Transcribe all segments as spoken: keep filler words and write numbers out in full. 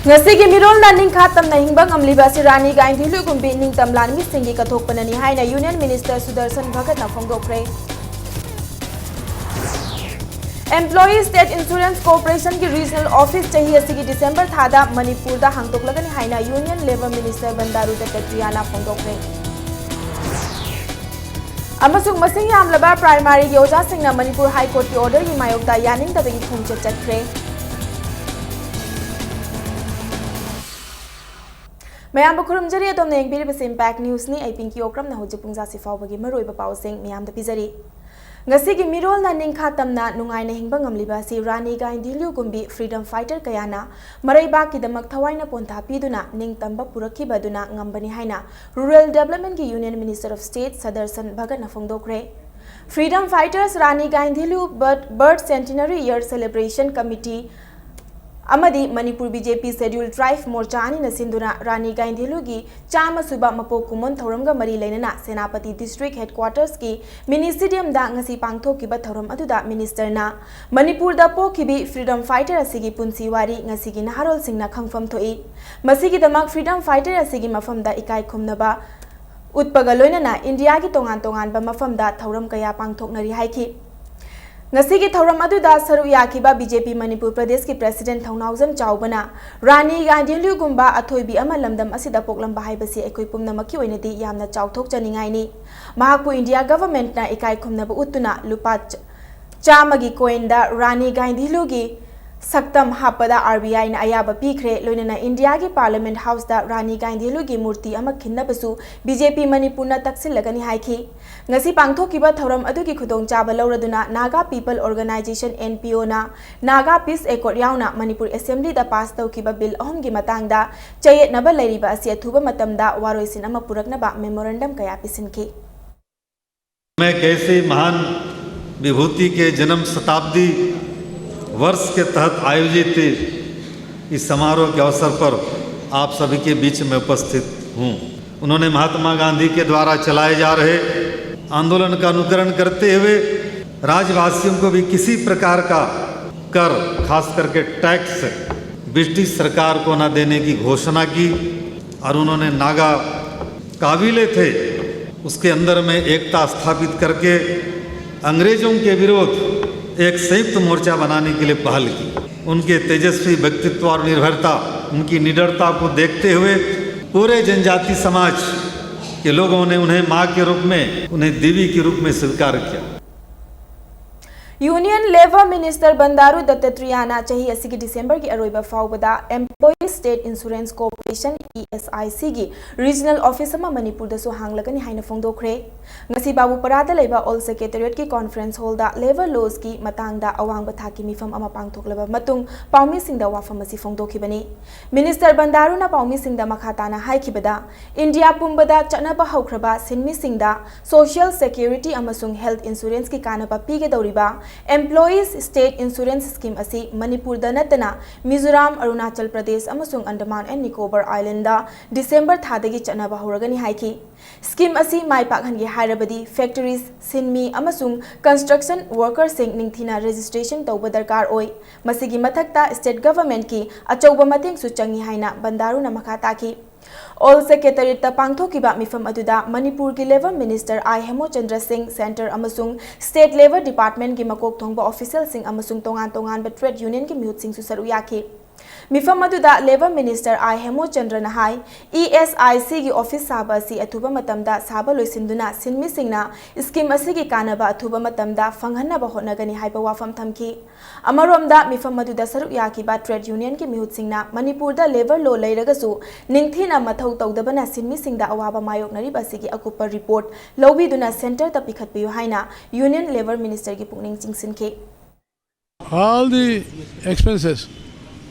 ꯉꯁꯤꯒꯤ ꯃꯤꯔꯣꯜꯅ ꯅꯤꯡꯈꯥ ꯇꯝꯅ ꯍꯤꯡꯕ ꯉꯝꯂꯤꯕ ꯑꯁꯤ ꯔꯥꯅꯤ ꯒꯥꯏꯙꯤꯂꯨꯒꯨꯝꯕꯤ ꯅꯤꯡꯇꯝ ꯂꯥꯟꯃꯤꯁꯤꯡꯒꯤ ꯀꯠꯊꯣꯛꯄꯅꯅꯤ ꯍꯥꯏꯅ Union Minister Sudarshan ꯚꯒꯠꯅ ꯐꯣꯡꯗꯣꯛꯈ꯭ꯔꯦ꯫ Employee State Insurance Corporationꯒꯤ Regional Office ꯆꯍꯤ ꯑꯁꯤꯒꯤ December ꯊꯥꯗ ꯃꯅꯤꯄꯨꯔꯗ ꯍꯥꯡꯗꯣꯛꯂꯒꯅꯤ ꯍꯥꯏꯅ Union Labour Minister ꯕꯟꯗꯥꯔꯨ ꯗꯠꯇꯇ꯭ꯔꯤꯌꯥꯅ ꯐꯣꯡꯗꯣꯛꯈ꯭ꯔꯦ꯫ ꯑꯃꯁꯨꯡ ꯃꯁꯤꯡ ꯌꯥꯝꯂꯕ primaryꯒꯤ ꯑꯣꯖꯥꯁꯤꯡꯅ ꯃꯅꯤꯄꯨꯔ High Courtꯀꯤ orderꯒꯤ ꯃꯥꯌꯣꯛꯇ ꯌꯥꯅꯤꯡꯗꯕꯒꯤ ꯈꯣꯡꯆꯠ ꯆꯠꯈ꯭ꯔꯦ꯫ ꯃꯌꯥꯝꯕꯨ ꯈꯨꯔꯨꯝꯖꯔꯤ, ꯑꯗꯣꯝꯅ ꯌꯦꯡꯕꯤꯔꯤꯕꯁꯤ Impact Newsꯅꯤ꯫ ꯑꯩ ꯄꯤꯡꯀꯤ ꯑꯣꯀ꯭ꯔꯝꯅ ꯍꯧꯖꯤꯛ ꯄꯨꯡꯖꯥꯁꯤ ꯐꯥꯎꯕꯒꯤ ꯃꯔꯨꯑꯣꯏꯕ ꯄꯥꯎꯁꯤꯡ ꯃꯌꯥꯝꯗ ꯄꯤꯖꯔꯤ꯫ ꯉꯁꯤꯒꯤ ꯃꯤꯔꯣꯜꯅ ꯅꯤꯡꯈꯥ ꯇꯝꯅ ꯅꯨꯡꯉꯥꯏꯅ ꯍꯤꯡꯕ ꯉꯝꯂꯤꯕ ꯑꯁꯤ ꯔꯥꯅꯤ ꯒꯥꯏꯙꯤꯂꯨꯒꯨꯝꯕꯤ freedom fighter ꯀꯌꯥꯅ ꯃꯔꯩꯕꯥꯛꯀꯤꯗꯃꯛ ꯊꯋꯥꯏꯅ ꯄꯣꯟꯊꯥ ꯄꯤꯗꯨꯅ ꯅꯤꯡꯇꯝꯕ ꯄꯨꯔꯛꯈꯤꯕ ꯑꯗꯨꯅ ꯉꯝꯕꯅꯤ ꯍꯥꯏꯅ Rural Developmentꯀꯤ Union Minister of State ꯁꯗꯔꯁꯟ ꯚꯒꯠꯅ ꯐꯣꯡꯗꯣꯛꯈ꯭ꯔꯦ꯫ Freedom Fighters Rani ꯒꯥꯏꯙꯤꯂꯨ Birth, Birth Centenary Year Celebration Committee ꯑꯃꯗꯤ ꯃꯅꯤꯄꯨꯔ BJP Scheduled Tribe ꯃꯣꯔꯆꯥ ꯑꯅꯤꯅ ꯁꯤꯟꯗꯨꯅ ꯔꯥꯅꯤ ꯒꯥꯏꯙꯤꯂꯨꯒꯤ ꯆꯥꯝꯃ ꯁꯨꯕ ꯃꯄꯣꯛ ꯀꯨꯝꯑꯣꯟ ꯊꯧꯔꯝꯒ ꯃꯔꯤ ꯂꯩꯅꯅ ꯁꯦꯅꯥꯄꯇꯤ District Headquartersꯀꯤ Mini Stadiumꯗ ꯉꯁꯤ ꯄꯥꯡꯊꯣꯛꯈꯤꯕ ꯊꯧꯔꯝ ꯑꯗꯨꯗ ministerꯅ ꯃꯅꯤꯄꯨꯔꯗ ꯄꯣꯛꯈꯤꯕꯤ freedom fighter ꯑꯁꯤꯒꯤ ꯄꯨꯟꯁꯤ ꯋꯥꯔꯤ ꯉꯁꯤꯒꯤ ꯅꯍꯥꯔꯣꯜꯁꯤꯡꯅ ꯈꯪꯐꯝ ꯊꯣꯛꯏ꯫ ꯃꯁꯤꯒꯤꯗꯃꯛ freedom fighter ꯑꯁꯤꯒꯤ ꯃꯐꯝꯗ ꯏꯀꯥꯏ ꯈꯨꯝꯅꯕ ꯎꯠꯄꯒ ꯂꯣꯏꯅꯅ ꯏꯟꯗꯤꯌꯥꯒꯤ ꯇꯣꯉꯥꯟ ꯇꯣꯉꯥꯟꯕ ꯃꯐꯝꯗ ꯊꯧꯔꯝ ꯀꯌꯥ ꯄꯥꯡꯊꯣꯛꯅꯔꯤ ꯍꯥꯏꯈꯤ꯫ ꯉꯁꯤꯒꯤ ꯊꯧꯔꯝ ꯑꯗꯨꯗ ꯁꯔꯨꯛ ꯌꯥꯈꯤꯕ BJP ꯃꯅꯤꯄꯨꯔ ꯄ꯭ꯔꯗꯦꯁꯀꯤ President ꯊꯧꯅꯥꯎꯖꯝ ꯆꯥꯎꯕꯅ ꯔꯥꯅꯤ ꯒꯥꯏꯙꯤꯂꯨꯒꯨꯝꯕ ꯑꯊꯣꯏꯕꯤ ꯑꯃ ꯂꯝꯗꯝ ꯑꯁꯤꯗ ꯄꯣꯛꯂꯝꯕ ꯍꯥꯏꯕꯁꯤ ꯑꯩꯈꯣꯏ ꯄꯨꯝꯅꯃꯛꯀꯤ ꯑꯣꯏꯅꯗꯤ ꯌꯥꯝꯅ ꯆꯥꯎꯊꯣꯛꯆꯅꯤꯡꯉꯥꯏꯅꯤ꯫ ꯃꯍꯥꯛꯄꯨ ꯏꯟꯗꯤꯌꯥ governmentꯅ ꯏꯀꯥꯏ ꯈꯨꯝꯅꯕ ꯎꯠꯇꯨꯅ ꯂꯨꯄꯥ ꯆ-, ꯆꯥꯝꯃꯒꯤ coinꯗ ꯔꯥꯅꯤ ꯒꯥꯏꯙꯤꯂꯨꯒꯤ ꯁꯛꯇꯝ ꯍꯥꯞꯄꯗ RBIꯅ ꯑꯌꯥꯕ ꯄꯤꯈ꯭ꯔꯦ꯫ ꯂꯣꯏꯅꯅ ꯏꯟꯗꯤꯌꯥꯒꯤ Parliament Houseꯇ ꯔꯥꯅꯤ ꯒꯥꯏꯙꯤꯂꯨꯒꯤ ꯃꯨꯔꯇꯤ ꯑꯃ ꯈꯤꯟꯅꯕꯁꯨ BJP ꯃꯅꯤꯄꯨꯔꯅ ꯇꯛꯁꯤꯜꯂꯒꯅꯤ ꯍꯥꯏꯈꯤ꯫ ꯉꯁꯤ ꯄꯥꯡꯊꯣꯛꯈꯤꯕ ꯊꯧꯔꯝ ꯑꯗꯨꯒꯤ ꯈꯨꯗꯣꯡꯆꯥꯕ ꯂꯧꯔꯗꯨꯅ Naga People Organisation, NPOꯅ Naga Peace Accord ꯌꯥꯎꯅ ꯃꯅꯤꯄꯨꯔ Assemblyꯗ pass ꯇꯧꯈꯤꯕ bill ꯑꯍꯨꯝꯒꯤ ꯃꯇꯥꯡꯗ ꯆꯌꯦꯠꯅꯕ ꯂꯩꯔꯤꯕ ꯑꯁꯤ ꯑꯊꯨꯕ ꯃꯇꯝꯗ ꯋꯥꯔꯣꯏꯁꯤꯟ ꯑꯃ ꯄꯨꯔꯛꯅꯕ memorandum ꯀꯌꯥ ꯄꯤꯁꯤꯟꯈꯤ꯫ में कैसे महान विभूति के जन्म शताब्दी वर्ष के तहत आयोजित इस समारोह के अवसर पर आप सभी के बीच में उपस्थित हूँ। उन्होंने महात्मा गांधी के द्वारा चलाए जा रहे आंदोलन का अनुकरण करते हुए राज्यवासियों को भी किसी प्रकार का कर, खास करके टैक्स ब्रिटिश सरकार को ना देने की घोषणा की और उन्होंने नागा काबिले थे उसके अंदर में एकता स्थापित करके अंग्रेजों के विरोध एक संयुक्त मोर्चा बनाने के लिए पहल की। उनके तेजस्वी व्यक्तित्व और निर्भरता, उनकी निडरता को देखते हुए पूरे जनजाति समाज के लोगों ने उन्हें माँ के रूप में, उन्हें देवी के रूप में स्वीकार किया। Union Labour Minister ꯕꯟꯗꯥꯔꯨ ꯗꯠꯇꯇ꯭ꯔꯤꯌꯥꯅ ꯆꯍꯤ ꯑꯁꯤꯒꯤ ꯗꯤꯁꯦꯝꯕꯔꯒꯤ ꯑꯔꯣꯏꯕ ꯐꯥꯎꯕꯗ Employees State Insurance Corporation, E S I C ꯒꯤ regional office ꯑꯃ ꯃꯅꯤꯄꯨꯔꯗꯁꯨ ꯍꯥꯡꯂꯒꯅꯤ ꯍꯥꯏꯅ ꯐꯣꯡꯗꯣꯛꯈ꯭ꯔꯦ꯫ ꯉꯁꯤ ꯕꯥꯕꯨꯄꯔꯥꯗ ꯂꯩꯕ All Secretariat ꯀꯤ conference hall ꯗ labour laws ꯀꯤ ꯃꯇꯥꯡꯗ ꯑꯋꯥꯡꯕ ꯊꯥꯛꯀꯤ ꯃꯤꯐꯝ ꯑꯃ ꯄꯥꯡꯊꯣꯛꯂꯕ ꯃꯇꯨꯡ ꯄꯥꯎꯃꯤꯁꯤꯡꯗ ꯋꯥꯐꯝ ꯑꯁꯤ ꯐꯣꯡꯗꯣꯛꯈꯤꯕꯅꯤ꯫ Minister ꯕꯟꯗꯥꯔꯨꯅ ꯄꯥꯎꯃꯤꯁꯤꯡꯗ ꯃꯈꯥ ꯇꯥꯅ ꯍꯥꯏꯈꯤꯕꯗ, ꯏꯟꯗꯤꯌꯥ ꯄꯨꯝꯕꯗ ꯆꯠꯅꯕ ꯍꯧꯈ꯭ꯔꯕ ꯁꯤꯟꯃꯤꯁꯤꯡꯗ social security ꯑꯃꯁꯨꯡ health insurance ꯀꯤ ꯀꯥꯟꯅꯕ ꯄꯤꯒꯗꯧꯔꯤꯕ Employees State Insurance Scheme ꯑꯁꯤ ꯃꯅꯤꯄꯨꯔꯗ ꯅꯠꯇꯅ ꯃꯤꯖꯣꯔꯥꯝ, ꯑꯔꯨꯅꯥꯆꯜ ꯄ꯭ꯔꯗꯦꯁ ꯑꯃꯁꯨꯡ ꯑꯟꯗꯃꯥꯟ and Nicobar Island ꯗ ꯗꯤꯁꯦꯝꯕꯔ ꯊꯥꯗꯒꯤ ꯆꯠꯅꯕ ꯍꯧꯔꯒꯅꯤ ꯍꯥꯏꯈꯤ꯫ Scheme ꯑꯁꯤ ꯃꯥꯏ ꯄꯥꯛꯍꯟꯒꯦ ꯍꯥꯏꯔꯕꯗꯤ factories, ꯁꯤꯟꯃꯤ ꯑꯃꯁꯨꯡ construction worker ꯁꯤꯡ ꯅꯤꯡꯊꯤꯅ registration ꯇꯧꯕ ꯗꯔꯀꯥꯔ ꯑꯣꯏ꯫ ꯃꯁꯤꯒꯤ ꯃꯊꯛꯇ state government ꯀꯤ ꯑꯆꯧꯕ ꯃꯇꯦꯡꯁꯨ ꯆꯪꯏ ꯍꯥꯏꯅ ꯕꯟꯗꯥꯔꯨꯅ ꯃꯈꯥ ꯇꯥꯈꯤ꯫ All Secretariat ꯇ ꯄꯥꯡꯊꯣꯛꯈꯤꯕ ꯃꯤꯐꯝ ꯑꯗꯨꯗ ꯃꯅꯤꯄꯨꯔꯒꯤ Labour Minister ꯑꯥꯏ ꯍꯦꯃꯣꯆꯟꯗ꯭ꯔ ꯁꯤꯡ, Centre ꯑꯃꯁꯨꯡ State Labour Department ꯀꯤ ꯃꯀꯣꯛ ꯊꯣꯡꯕ official ꯁꯤꯡ ꯑꯃꯁꯨꯡ ꯇꯣꯉꯥꯟ ꯇꯣꯉꯥꯟꯕ trade union ꯒꯤ ꯃꯤꯍꯨꯠꯁꯤꯡꯁꯨ ꯁꯔꯨꯛ ꯌꯥꯈꯤ꯫ ꯃꯤꯐꯝ ꯑꯗꯨꯗ Labour Minister I ꯍꯦꯃꯣꯆꯟꯗ꯭ꯔꯅ high, E S I C ꯒꯤ office ꯁꯥꯕ ꯑꯁꯤ ꯑꯊꯨꯕ ꯃꯇꯝꯗ ꯁꯥꯕ ꯂꯣꯏꯁꯤꯟꯗꯨꯅ ꯁꯤꯟꯃꯤꯁꯤꯡꯅ scheme ꯑꯁꯤꯒꯤ ꯀꯥꯟꯅꯕ ꯑꯊꯨꯕ ꯃꯇꯝꯗ ꯐꯪꯍꯟꯅꯕ ꯍꯣꯠꯅꯒꯅꯤ ꯍꯥꯏꯕ ꯋꯥꯐꯝ ꯊꯝꯈꯤ꯫ ꯑꯃꯔꯣꯝꯗ ꯃꯤꯐꯝ ꯑꯗꯨꯗ ꯁꯔꯨꯛ ꯌꯥꯈꯤꯕ trade union ꯒꯤ ꯃꯤꯍꯨꯠꯁꯤꯡꯅ ꯃꯅꯤꯄꯨꯔꯗ labour law ꯂꯩꯔꯒꯁꯨ ꯅꯤꯡꯊꯤꯅ ꯃꯊꯧ ꯇꯧꯗꯕꯅ ꯁꯤꯟꯃꯤꯁꯤꯡꯗ ꯑꯋꯥꯕ ꯃꯥꯌꯣꯛꯅꯔꯤꯕ ꯑꯁꯤꯒꯤ ꯑꯀꯨꯞꯄ report ꯂꯧꯕꯤꯗꯨꯅ Centre ꯗ ꯄꯤꯈꯠꯄꯤꯌꯨ ꯍꯥꯏꯅ Union Labour Minister ꯒꯤ ꯄꯨꯛꯅꯤꯡ ꯆꯤꯡꯁꯤꯟꯈꯤ꯫ All the expenses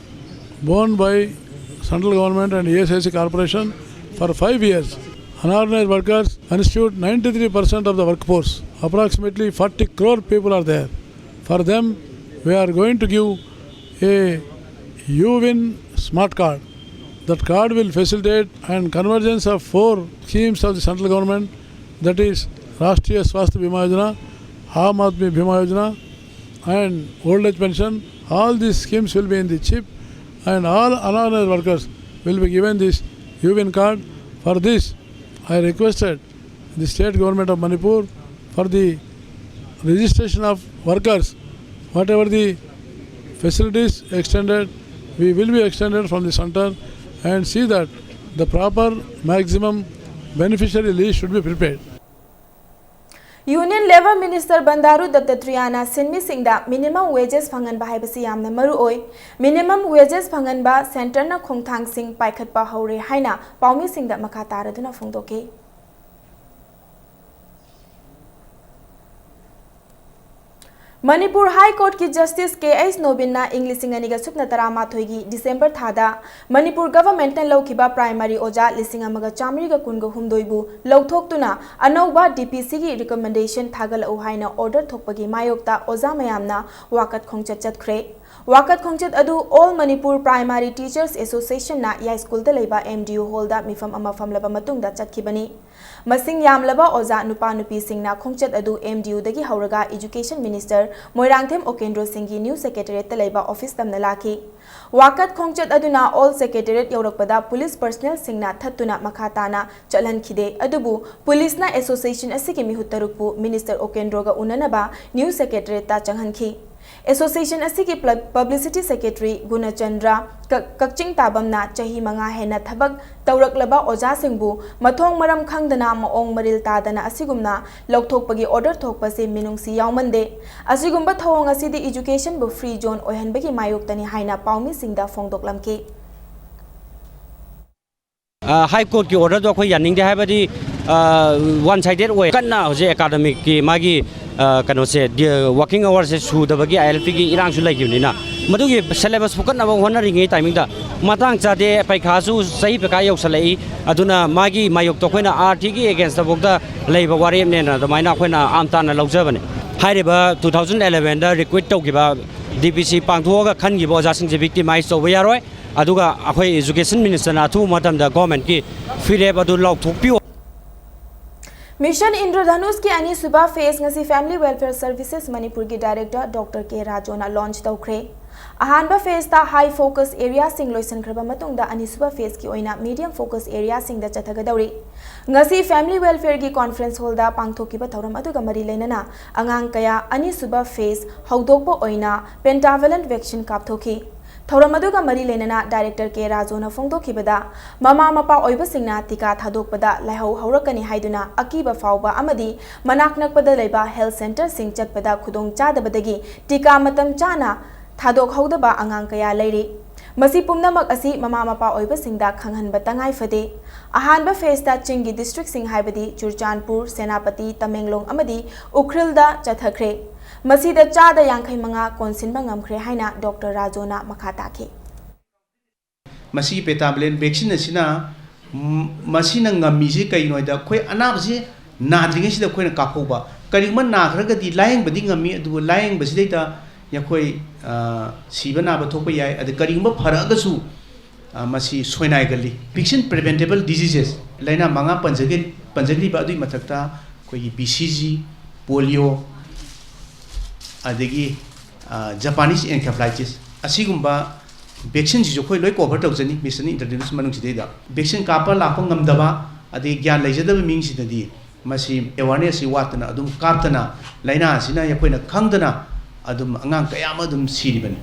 borne by central government and E S I C corporation for five years. Unorganized workers constitute ninety-three percent of the workforce. Approximately forty crore people are there. For them, we are going to give a UWIN smart card. That card will facilitate and convergence of four schemes of the central government, that is Rashtriya Swasthya Bima Yojana, Aam Aadmi Bima Yojana, and old age pension. All these schemes will be in the chip, And all unorganized workers will be given this U B I N card. For this, I requested the state government of Manipur for the registration of workers, whatever the facilities extended, we will be extended from the center and see that the proper maximum beneficiary list should be prepared. Union Labour Minister ꯕꯟꯗꯥꯔꯨ ꯗꯠꯇꯇ꯭ꯔꯤꯌꯥꯅ ꯁꯤꯟꯃꯤꯁꯤꯡꯗ minimum wages ꯐꯪꯍꯟꯕ ꯍꯥꯏꯕꯁꯤ ꯌꯥꯝꯅ ꯃꯔꯨ ꯑꯣꯏ꯫ Minimum wages ꯐꯪꯍꯟꯕ centreꯅ ꯈꯣꯡꯊꯥꯡꯁꯤꯡ ꯄꯥꯏꯈꯠꯄ ꯍꯧꯔꯦ ꯍꯥꯏꯅ ꯄꯥꯎꯃꯤꯁꯤꯡꯗ ꯃꯈꯥ ꯇꯥꯔꯗꯨꯅ ꯐꯣꯡꯗꯣꯛꯈꯤ꯫ ꯃꯅꯤꯄꯨꯔ High Courtꯀꯤ Justice ꯀꯦ ꯑꯩꯆ ꯅꯣꯕꯤꯟꯅ ꯏꯪ ꯂꯤꯁꯤꯡ ꯑꯅꯤꯒ ꯁꯨꯞꯅ ꯇꯔꯥꯃꯥꯊꯣꯏꯒꯤ December ꯊꯥꯗ ꯃꯅꯤꯄꯨꯔ governmentꯅ ꯂꯧꯈꯤꯕ primary ꯑꯣꯖꯥ ꯂꯤꯁꯤꯡ ꯑꯃꯒ ꯆꯥꯃꯔꯤꯒ ꯀꯨꯟꯒ ꯍꯨꯝꯗꯣꯏꯕꯨ ꯂꯧꯊꯣꯛꯇꯨꯅ ꯑꯅꯧꯕ DPCꯒꯤ recommendation ꯊꯥꯒꯠꯂꯛꯎ ꯍꯥꯏꯅ order ꯊꯣꯛꯄꯒꯤ ꯃꯥꯌꯣꯛꯇ ꯑꯣꯖꯥ ꯃꯌꯥꯝꯅ ꯋꯥꯀꯠ ꯈꯣꯡꯆꯠ ꯆꯠꯈ꯭ꯔꯦ꯫ ꯋꯥꯀꯠ ꯈꯣꯡꯆꯠ ꯑꯗꯨ All Manipur Primary Teachers Associationꯅ ꯌꯥꯏꯁ꯭ꯀꯨꯜꯗ ꯂꯩꯕ MDU hallꯗ ꯃꯤꯐꯝ ꯑꯃ ꯐꯝꯂꯕ ꯃꯇꯨꯡꯗ ꯆꯠꯈꯤꯕꯅꯤ꯫ ꯃꯁꯤꯡ ꯌꯥꯝꯂꯕ ꯑꯣꯖꯥ ꯅꯨꯄꯥ ꯅꯨꯄꯤꯁꯤꯡꯅ ꯈꯣꯡꯆꯠ ꯑꯗꯨ MDUꯗꯒꯤ ꯍꯧꯔꯒ Education Minister ꯃꯣꯏꯔꯥꯡꯊꯦꯝ ꯑꯣꯀꯦꯟꯗ꯭ꯔꯣ ꯁꯤꯡꯒꯤ new secretariatꯇ ꯂꯩꯕ office ꯇꯝꯅ ꯂꯥꯛꯈꯤ꯫ ꯋꯥꯀꯠ ꯈꯣꯡꯆꯠ ꯑꯗꯨꯅ Old Secretariat ꯌꯧꯔꯛꯄꯗ police personnelꯁꯤꯡꯅ ꯊꯠꯇꯨꯅ ꯃꯈꯥ ꯇꯥꯅ ꯆꯠꯍꯟꯈꯤꯗꯦ꯫ ꯑꯗꯨꯕꯨ policeꯅ association ꯑꯁꯤꯒꯤ ꯃꯤꯍꯨꯠ ꯇꯔꯨꯛꯄꯨ Minister ꯑꯣꯀꯦꯟꯗ꯭ꯔꯣꯒ ꯎꯅꯅꯕ new secretariatꯇ ꯆꯪꯍꯟꯈꯤ꯫ Association ꯑꯁꯤꯒꯤ pub-, publicity secretary ꯒꯨꯅꯆꯟꯗ꯭ꯔ ꯀ-, ꯀꯛꯆꯤꯡ ꯇꯥꯕꯝꯅ ꯆꯍꯤ ꯃꯉꯥ ꯍꯦꯟꯅ ꯊꯕꯛ ꯇꯧꯔꯛꯂꯕ ꯑꯣꯖꯥꯁꯤꯡꯕꯨ ꯃꯊꯣꯡ ꯃꯔꯝ ꯈꯪꯗꯅ ꯃꯑꯣꯡ ꯃꯔꯤꯜ ꯇꯥꯗꯅ ꯑꯁꯤꯒꯨꯝꯅ ꯂꯧꯊꯣꯛꯄꯒꯤ order ꯊꯣꯛꯄꯁꯤ ꯃꯤꯅꯨꯡꯁꯤ ꯌꯥꯎꯃꯟꯗꯦ꯫ ꯑꯁꯤꯒꯨꯝꯕ ꯊꯧꯑꯣꯡ ꯑꯁꯤꯗꯤ educationꯕꯨ free zone ꯑꯣꯏꯍꯟꯕꯒꯤ ꯃꯥꯌꯣꯛꯇꯅꯤ ꯍꯥꯏꯅ ꯄꯥꯎꯃꯤꯁꯤꯡꯗ ꯐꯣꯡꯗꯣꯛꯂꯝꯈꯤ꯫ High Courtꯀꯤ orderꯗꯣ ꯑꯩꯈꯣꯏ ꯌꯥꯅꯤꯡꯗꯦ, ꯍꯥꯏꯕꯗꯤ one sided ꯑꯣꯏ꯫ ꯀꯟꯅ ꯍꯧꯖꯤꯛ academicꯀꯤ ꯃꯥꯒꯤ ꯀꯩꯅꯣꯁꯦ, working hoursꯁꯦ ꯁꯨꯗꯕꯒꯤ ILPꯒꯤ ꯏꯔꯥꯡꯁꯨ ꯂꯩꯈꯤꯕꯅꯤꯅ, ꯃꯗꯨꯒꯤ syllabus ꯐꯨꯀꯠꯅꯕ ꯍꯣꯠꯅꯔꯤꯉꯩ timingꯗ ꯃꯇꯥꯡ ꯆꯥꯗꯦ꯫ ꯄꯩꯈꯥꯁꯨ ꯆꯍꯤ ꯄꯩꯈꯥ ꯌꯧꯁꯜꯂꯛꯏ꯫ ꯑꯗꯨꯅ ꯃꯥꯒꯤ ꯃꯥꯌꯣꯛꯇ ꯑꯩꯈꯣꯏꯅ RTꯒꯤ againstꯐꯥꯎꯗ ꯂꯩꯕ ꯋꯥꯔꯦꯞꯅꯦꯅ ꯑꯗꯨꯃꯥꯏꯅ ꯑꯩꯈꯣꯏꯅ ꯑꯥꯝ ꯇꯥꯅ ꯂꯧꯖꯕꯅꯦ꯫ ꯍꯥꯏꯔꯤꯕ two thousand elevenꯗ recruit ꯇꯧꯈꯤꯕ DPC ꯄꯥꯡꯊꯣꯛꯑꯒ ꯈꯟꯈꯤꯕ ꯑꯣꯖꯥꯁꯤꯡꯁꯦ victimize ꯇꯧꯕ ꯌꯥꯔꯣꯏ꯫ ꯑꯗꯨꯒ ꯑꯩꯈꯣꯏ Education Ministerꯅ ꯑꯊꯨꯕ ꯃꯇꯝꯗ governmentꯀꯤ ꯐꯤꯔꯦꯞ ꯑꯗꯨ ꯂꯥꯎꯊꯣꯛꯄꯤꯌꯨ꯫ Mission Indradhanushꯀꯤ ꯑꯅꯤꯁꯨꯕ phase ꯉꯁꯤ Family Welfare Services ꯃꯅꯤꯄꯨꯔꯒꯤ Director Doctor K ꯔꯥꯖꯣꯅ launch ꯇꯧꯈ꯭ꯔꯦ꯫ ꯑꯍꯥꯟꯕ phaseꯇ high focus areaꯁꯤꯡ ꯂꯣꯏꯁꯤꯟꯈ꯭ꯔꯕ ꯃꯇꯨꯡꯗ ꯑꯅꯤꯁꯨꯕ phaseꯀꯤ ꯑꯣꯏꯅ medium focus areaꯁꯤꯡꯗ ꯆꯠꯊꯒꯗꯧꯔꯤ꯫ ꯉꯁꯤ Family Welfareꯒꯤ conference hallꯗ ꯄꯥꯡꯊꯣꯛꯈꯤꯕ ꯊꯧꯔꯝ ꯑꯗꯨꯒ ꯃꯔꯤ ꯂꯩꯅꯅ ꯑꯉꯥꯡ ꯀꯌꯥ ꯑꯅꯤꯁꯨꯕ phase ꯍꯧꯗꯣꯛꯄ ꯑꯣꯏꯅ pentavalent vaccine ꯀꯥꯞꯊꯣꯛꯈꯤ꯫ ꯊꯧꯔꯝ ꯑꯗꯨꯒ ꯃꯔꯤ ꯂꯩꯅꯅ Director K ꯔꯥꯖꯣꯅ ꯐꯣꯡꯗꯣꯛꯈꯤꯕꯗ, ꯃꯃꯥ ꯃꯄꯥ ꯑꯣꯏꯕꯁꯤꯡꯅ ꯇꯤꯀꯥ ꯊꯥꯗꯣꯛꯄꯗ ꯂꯥꯏꯍꯧ ꯍꯧꯔꯛꯀꯅꯤ ꯍꯥꯏꯗꯨꯅ ꯑꯀꯤꯕ ꯐꯥꯎꯕ ꯑꯃꯗꯤ ꯃꯅꯥꯛ ꯅꯛꯄꯗ ꯂꯩꯕ health centreꯁꯤꯡ ꯆꯠꯄꯗ ꯈꯨꯗꯣꯡ ꯆꯥꯗꯕꯗꯒꯤ ꯇꯤꯀꯥ ꯃꯇꯝ ꯆꯥꯅ ꯊꯥꯗꯣꯛꯍꯧꯗꯕ ꯑꯉꯥꯡ ꯀꯌꯥ ꯂꯩꯔꯤ꯫ ꯃꯁꯤ ꯄꯨꯝꯅꯃꯛ ꯑꯁꯤ ꯃꯃꯥ ꯃꯄꯥ ꯑꯣꯏꯕꯁꯤꯡꯗ ꯈꯪꯍꯟꯕ ꯇꯉꯥꯏ ꯐꯗꯦ꯫ ꯑꯍꯥꯟꯕ phaseꯇ ꯆꯤꯡꯒꯤ districtꯁꯤꯡ ꯍꯥꯏꯕꯗꯤ ꯆꯨꯔꯆꯥꯟꯄꯨꯔ, ꯁꯦꯅꯥꯄꯇꯤ, ꯇꯃꯦꯡꯂꯣꯡ ꯑꯃꯗꯤ ꯎꯈ꯭ꯔꯨꯜꯗ ꯆꯠꯊꯈ꯭ꯔꯦ꯫ ꯃꯁꯤꯗ ꯆꯥꯗ ꯌꯥꯡꯈꯩ ꯃꯉꯥ ꯀꯣꯟꯁꯤꯟꯕ ꯉꯝꯈ꯭ꯔꯦ ꯍꯥꯏꯅ Doctor ꯔꯥꯖꯣꯅ ꯃꯈꯥ ꯇꯥꯈꯤ꯫ ꯃꯁꯤꯒꯤ pentavalent vaccine ꯑꯁꯤꯅ, ꯎꯝ, ꯃꯁꯤꯅ ꯉꯝꯃꯤꯁꯤ ꯀꯩꯒꯤꯅꯣ ꯍꯥꯏꯗ, ꯑꯩꯈꯣꯏ ꯑꯅꯥꯕꯁꯤ ꯅꯥꯗ꯭ꯔꯤꯉꯩꯁꯤꯗ ꯑꯩꯈꯣꯏꯅ ꯀꯥꯞꯍꯧꯕ꯫ ꯀꯔꯤꯒꯨꯝꯕ ꯅꯥꯈ꯭ꯔꯒꯗꯤ ꯂꯥꯌꯦꯡꯕꯗꯤ ꯉꯝꯃꯤ, ꯑꯗꯨꯕꯨ ꯂꯥꯌꯦꯡꯕꯁꯤꯗꯩꯗ ꯑꯩꯈꯣꯏ, ꯑ, ꯁꯤꯕ ꯅꯥꯕ ꯊꯣꯛꯄ ꯌꯥꯏ꯫ ꯑꯗ ꯀꯔꯤꯒꯨꯝꯕ ꯐꯔꯛꯑꯒꯁꯨ, ꯑ, ꯃꯁꯤ ꯁꯣꯏꯅꯥꯏꯒꯜꯂꯤ꯫ Vaccine preventable diseases, ꯂꯥꯏꯅꯥ ꯃꯉꯥ ꯄꯟꯖꯒꯦ-, ꯄꯟꯖꯈ꯭ꯔꯤꯕ ꯑꯗꯨꯒꯤ ꯃꯊꯛꯇ ꯑꯩꯈꯣꯏꯒꯤ B C G, polio, ꯑꯗꯒꯤ, ꯑ, Japanese encephalitis, ꯑꯁꯤꯒꯨꯝꯕ vaccineꯁꯤꯁꯨ ꯑꯩꯈꯣꯏ ꯂꯣꯏ cover ꯇꯧꯖꯅꯤ Mission Indradhanush ꯃꯅꯨꯡꯁꯤꯗꯩꯗ꯫ Vaccine ꯀꯥꯞꯄ ꯂꯥꯛꯄ ꯉꯝꯗꯕ, ꯑꯗꯒꯤ ꯒ꯭ꯌꯥꯟ ꯂꯩꯖꯗꯕ ꯃꯤꯁꯤꯡꯗꯗꯤ ꯃꯁꯤ awarenessꯁꯤ ꯋꯥꯠꯇꯅ ꯑꯗꯨꯝ ꯀꯥꯞꯇꯅ, ꯂꯥꯏꯅꯥ ꯑꯁꯤꯅ ꯑꯩꯈꯣꯏꯅ ꯈꯪꯗꯅ ꯑꯗꯨꯝ ꯑꯉꯥꯡ ꯀꯌꯥ ꯑꯃ ꯑꯗꯨꯝ ꯁꯤꯔꯤꯕꯅꯤ꯫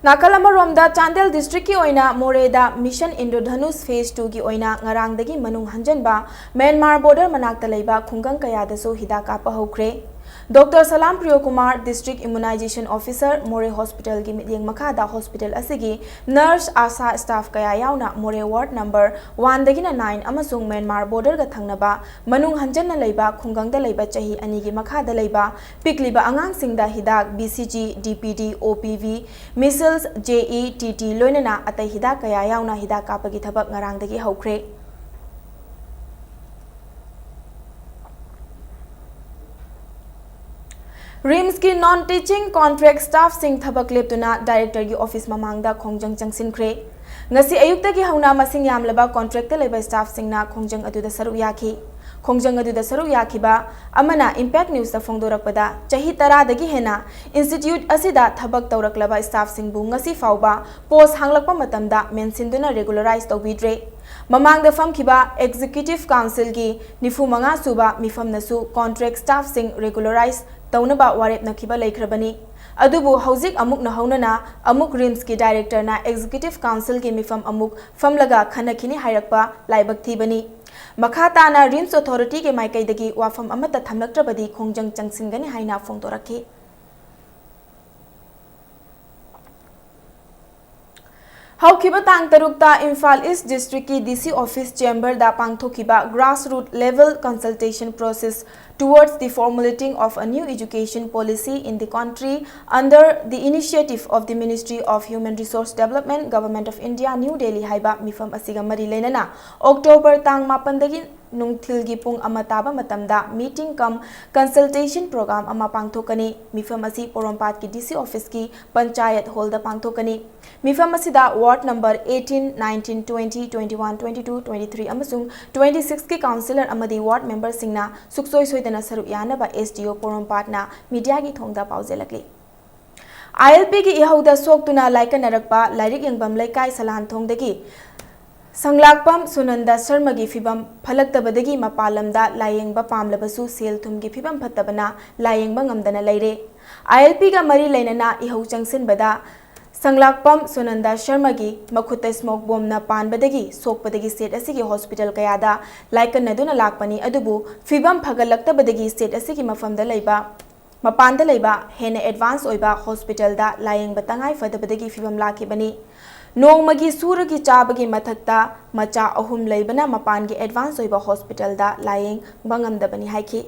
ꯅꯥꯀꯜ ꯑꯃꯔꯣꯝꯗ, ꯆꯥꯟꯗꯦꯜ districtꯀꯤ ꯑꯣꯏꯅ ꯃꯣꯔꯦꯗ Mission Indradhanush phase twoꯒꯤ ꯑꯣꯏꯅ ꯉꯔꯥꯡꯗꯒꯤ ꯃꯅꯨꯡ ꯍꯟꯖꯟꯕ ꯃ꯭ꯌꯥꯟꯃꯥꯔ border ꯃꯅꯥꯛꯇ ꯂꯩꯕ ꯈꯨꯡꯒꯪ ꯀꯌꯥꯗꯁꯨ ꯍꯤꯗꯥꯛ ꯀꯥꯞꯄ ꯍꯧꯈ꯭ꯔꯦ꯫ Doctor ꯁꯂꯥꯝ ꯄ꯭ꯔꯤꯌꯣꯀꯨꯃꯥꯔ, District Immunization Officer, ꯃꯣꯔꯦ hospitalꯒꯤ ꯃꯤꯠꯌꯦꯡ ꯃꯈꯥꯗ hospital ꯑꯁꯤꯒꯤ nurse, ASHA staff ꯀꯌꯥ ꯌꯥꯎꯅ ꯃꯣꯔꯦ ward number oneꯗꯒꯤꯅ nine ꯑꯃꯁꯨꯡ ꯃ꯭ꯌꯥꯟꯃꯥꯔ borderꯒ ꯊꯪꯅꯕ ꯃꯅꯨꯡ ꯍꯟꯖꯟꯅ ꯂꯩꯕ ꯈꯨꯡꯒꯪꯗ ꯂꯩꯕ ꯆꯍꯤ ꯑꯅꯤꯒꯤ ꯃꯈꯥꯗ ꯂꯩꯕ ꯄꯤꯛꯂꯤꯕ ꯑꯉꯥꯡꯁꯤꯡꯗ ꯍꯤꯗꯥꯛ B C G, D P D, O P V, measles, J E T T ꯂꯣꯏꯅꯅ ꯑꯇꯩ ꯍꯤꯗꯥꯛ ꯀꯌꯥ ꯌꯥꯎꯅ ꯍꯤꯗꯥꯛ ꯀꯥꯞꯄꯒꯤ ꯊꯕꯛ ꯉꯔꯥꯡꯗꯒꯤ ꯍꯧꯈ꯭ꯔꯦ꯫ RIMSꯀꯤ non teaching contract staffꯁꯤꯡ ꯊꯕꯛ ꯂꯦꯞꯇꯨꯅ directorꯒꯤ office ꯃꯃꯥꯡꯗ ꯈꯣꯡꯖꯪ ꯆꯪꯁꯤꯟꯈ꯭ꯔꯦ꯫ ꯉꯁꯤ ꯑꯌꯨꯛꯇꯒꯤ ꯍꯧꯅ ꯃꯁꯤꯡ ꯌꯥꯝꯂꯕ ꯀꯣꯟꯇ꯭ꯔꯦꯛꯇ ꯂꯩꯕ ꯁ꯭ꯇꯥꯐꯁꯤꯡꯅ ꯈꯣꯡꯖꯪ ꯑꯗꯨꯗ ꯁꯔꯨꯛ ꯌꯥꯈꯤ꯫ ꯈꯣꯡꯖꯪ ꯑꯗꯨꯗ ꯁꯔꯨꯛ ꯌꯥꯈꯤꯕ ꯑꯃꯅ ꯏꯝꯄꯦꯛ ꯅ꯭ꯌꯨꯁꯇ ꯐꯣꯡꯗꯣꯔꯛꯄꯗ, ꯆꯍꯤ ꯇꯔꯥꯗꯒꯤ ꯍꯦꯟꯅ ꯏꯟꯁꯇꯤꯇ꯭ꯌꯨꯠ ꯑꯁꯤꯗ ꯊꯕꯛ ꯇꯧꯔꯛꯂꯕ ꯁ꯭ꯇꯥꯐꯁꯤꯡꯕꯨ ꯉꯁꯤ ꯐꯥꯎꯕ ꯄꯣꯁ ꯍꯥꯡꯂꯛꯄ ꯃꯇꯝꯗ ꯃꯦꯟꯁꯤꯟꯗꯨꯅ ꯔꯦꯒꯨꯂꯔꯥꯏꯖ ꯇꯧꯕꯤꯗ꯭ꯔꯦ꯫ ꯃꯃꯥꯡꯗ ꯐꯝꯈꯤꯕ ꯑꯦꯛꯖꯤꯀ꯭ꯌꯨꯇꯤꯚ ꯀꯥꯎꯟꯁꯤꯜꯒꯤ ꯅꯤꯐꯨ ꯃꯉꯥ ꯁꯨꯕ ꯃꯤꯐꯝꯅꯁꯨ ꯀꯣꯟꯇ꯭ꯔꯦꯛ ꯁ꯭ꯇꯥꯐꯁꯤꯡ ꯔꯦꯒꯨꯂꯔꯥꯏꯖ ꯇꯧꯅꯕ ꯋꯥꯔꯦꯞ ꯅꯈꯤꯕ ꯂꯩꯈ꯭ꯔꯕꯅꯤ꯫ ꯑꯗꯨꯕꯨ ꯍꯧꯖꯤꯛ ꯑꯃꯨꯛ ꯅꯧꯍꯧꯅꯅ ꯑꯃꯨꯛ ꯔꯤꯝꯁꯀꯤ ꯗꯥꯏꯔꯦꯛꯇꯔꯅ ꯑꯦꯛꯖꯤꯀ꯭ꯌꯨꯇꯤꯚ ꯀꯥꯎꯟꯁꯤꯜꯒꯤ ꯃꯤꯐꯝ ꯑꯃꯨꯛ ꯐꯝꯂꯒ ꯈꯟꯅꯈꯤꯅꯤ ꯍꯥꯏꯔꯛꯄ ꯂꯥꯏꯕꯛ ꯊꯤꯕꯅꯤ꯫ ꯃꯈꯥ ꯇꯥꯅ ꯔꯤꯝꯁ ꯑꯣꯊꯣꯔꯤꯇꯤꯒꯤ ꯃꯥꯏꯀꯩꯗꯒꯤ ꯋꯥꯐꯝ ꯑꯃꯠꯇ ꯊꯝꯂꯛꯇ꯭ꯔꯕꯗꯤ ꯈꯣꯡꯖꯪ ꯆꯪꯁꯤꯟꯒꯅꯤ ꯍꯥꯏꯅ ꯐꯣꯡꯗꯣꯔꯛꯈꯤ꯫ ꯍꯧꯈꯤꯕ ꯇꯥꯡ ꯇꯔꯨꯛꯇ ꯏꯝꯐꯥꯜ ꯏꯁ ꯗꯤꯁꯇ꯭ꯔꯤꯛꯀꯤ ꯗꯤ ꯁꯤ ꯑꯣꯐꯤꯁ ꯆꯦꯝꯕꯔꯗ ꯄꯥꯡꯊꯣꯛꯈꯤꯕ grass root level consultation process towards the formulating of a new education policy in the country under the initiative of the Ministry of Human Resource Development, Government of India, New Delhi ꯍꯥꯏꯕ ꯃꯤꯐꯝ ꯑꯁꯤꯒ ꯃꯔꯤ ꯂꯩꯅꯅ October ꯇꯥꯡ ꯃꯥꯄꯟꯗꯒꯤ ꯅꯨꯡꯊꯤꯜꯒꯤ ꯄꯨꯡ ꯑꯃ ꯇꯥꯕ ꯃꯇꯝꯗ meeting cum consultation program ꯑꯃ ꯄꯥꯡꯊꯣꯛꯀꯅꯤ꯫ ꯃꯤꯐꯝ ꯑꯁꯤ ꯄꯣꯔꯣꯝꯄꯥꯠꯀꯤ ꯗꯤ ꯁꯤ ꯑꯣꯐꯤꯁꯀꯤ ꯄꯟꯆꯥꯌꯠ ꯍꯣꯜꯗ ꯄꯥꯡꯊꯣꯛꯀꯅꯤ꯫ ꯃꯤꯐꯝ ꯑꯁꯤꯗ ward number eighteen, nineteen, twenty-one, twenty-two, twenty-three ꯑꯃꯁꯨꯡ twenty-six ꯀꯤ ꯀꯥꯎꯟꯁꯤꯂꯔ ꯑꯃꯗꯤ ꯋꯥꯔꯗ ꯃꯦꯝꯕꯔꯁꯤꯡꯅ ꯁꯨꯛꯁꯣꯏ ꯁꯣꯏꯗꯅ ꯁꯔꯨꯛ ꯌꯥꯅꯕ ꯑꯦꯁ ꯗꯤ ꯑꯣ ꯄꯣꯔꯣꯝꯄꯥꯠꯅ ꯃꯤꯗꯤꯌꯥꯒꯤ ꯊꯣꯡꯗ ꯄꯥꯎꯖꯦꯜꯂꯛꯂꯤ꯫ ꯑꯥꯏ ꯑꯦꯜ ꯄꯤꯒꯤ ꯏꯍꯧꯗ ꯁꯣꯛꯇꯨꯅ ꯂꯥꯏꯀꯠꯅꯔꯛꯄ ꯂꯥꯏꯔꯤꯛ ꯌꯦꯡꯐꯝ ꯂꯩꯀꯥꯏ ꯁꯂꯥꯟꯊꯣꯡꯗꯒꯤ ꯁꯪꯂꯥꯛꯄꯝ ꯁꯨꯅꯟꯗ ꯁꯔꯃꯒꯤ ꯐꯤꯕꯝ ꯐꯠꯂꯛꯇꯕꯗꯒꯤ ꯃꯄꯥꯟ ꯂꯝꯗ ꯂꯥꯌꯦꯡꯕ ꯄꯥꯝꯂꯕꯁꯨ ꯁꯦꯜ ꯊꯨꯝꯒꯤ ꯐꯤꯕꯝ ꯐꯠꯇꯕꯅ ꯂꯥꯌꯦꯡꯕ ꯉꯝꯗꯅ ꯂꯩꯔꯦ꯫ ꯑꯥꯏ ꯑꯦꯜ ꯄꯤꯒ ꯃꯔꯤ ꯂꯩꯅꯅ ꯏꯍꯧ ꯆꯪꯁꯤꯟꯕꯗ ꯁꯪꯂꯥꯛꯄꯝ ꯁꯨꯅꯟꯗ ꯁꯔꯃꯒꯤ ꯃꯈꯨꯠꯇ ꯁ꯭ꯃꯣꯛ ꯕꯣꯝꯅ ꯄꯥꯟꯕꯗꯒꯤ ꯁꯣꯛꯄꯗꯒꯤ ꯁ꯭ꯇꯦꯠ ꯑꯁꯤꯒꯤ ꯍꯣꯁꯄꯤꯇꯥꯜ ꯀꯌꯥꯗ ꯂꯥꯏꯀꯠꯅꯗꯨꯅ ꯂꯥꯛꯄꯅꯤ꯫ ꯑꯗꯨꯕꯨ ꯐꯤꯕꯝ ꯐꯒꯠꯂꯛꯇꯕꯗꯒꯤ ꯁ꯭ꯇꯦꯠ ꯑꯁꯤꯒꯤ ꯃꯐꯝꯗ ꯂꯩꯕ, ꯃꯄꯥꯟꯗ ꯂꯩꯕ ꯍꯦꯟꯅ ꯑꯦꯗꯚꯥꯟꯁ ꯑꯣꯏꯕ ꯍꯣꯁꯄꯤꯇꯥꯜꯗ ꯂꯥꯌꯦꯡꯕ ꯇꯉꯥꯏ ꯐꯗꯕꯗꯒꯤ ꯐꯤꯕꯝ ꯂꯥꯛꯈꯤꯕꯅꯤ꯫ ꯅꯣꯡꯃꯒꯤ ꯁꯨꯔꯒꯤ ꯆꯥꯕꯒꯤ ꯃꯊꯛꯇ ꯃꯆꯥ ꯑꯍꯨꯝ ꯂꯩꯕꯅ ꯃꯄꯥꯟꯒꯤ ꯑꯦꯗꯚꯥꯟꯁ ꯑꯣꯏꯕ ꯍꯣꯁꯄꯤꯇꯥꯜꯗ ꯂꯥꯌꯦꯡꯕ ꯉꯝꯗꯕꯅꯤ ꯍꯥꯏꯈꯤ꯫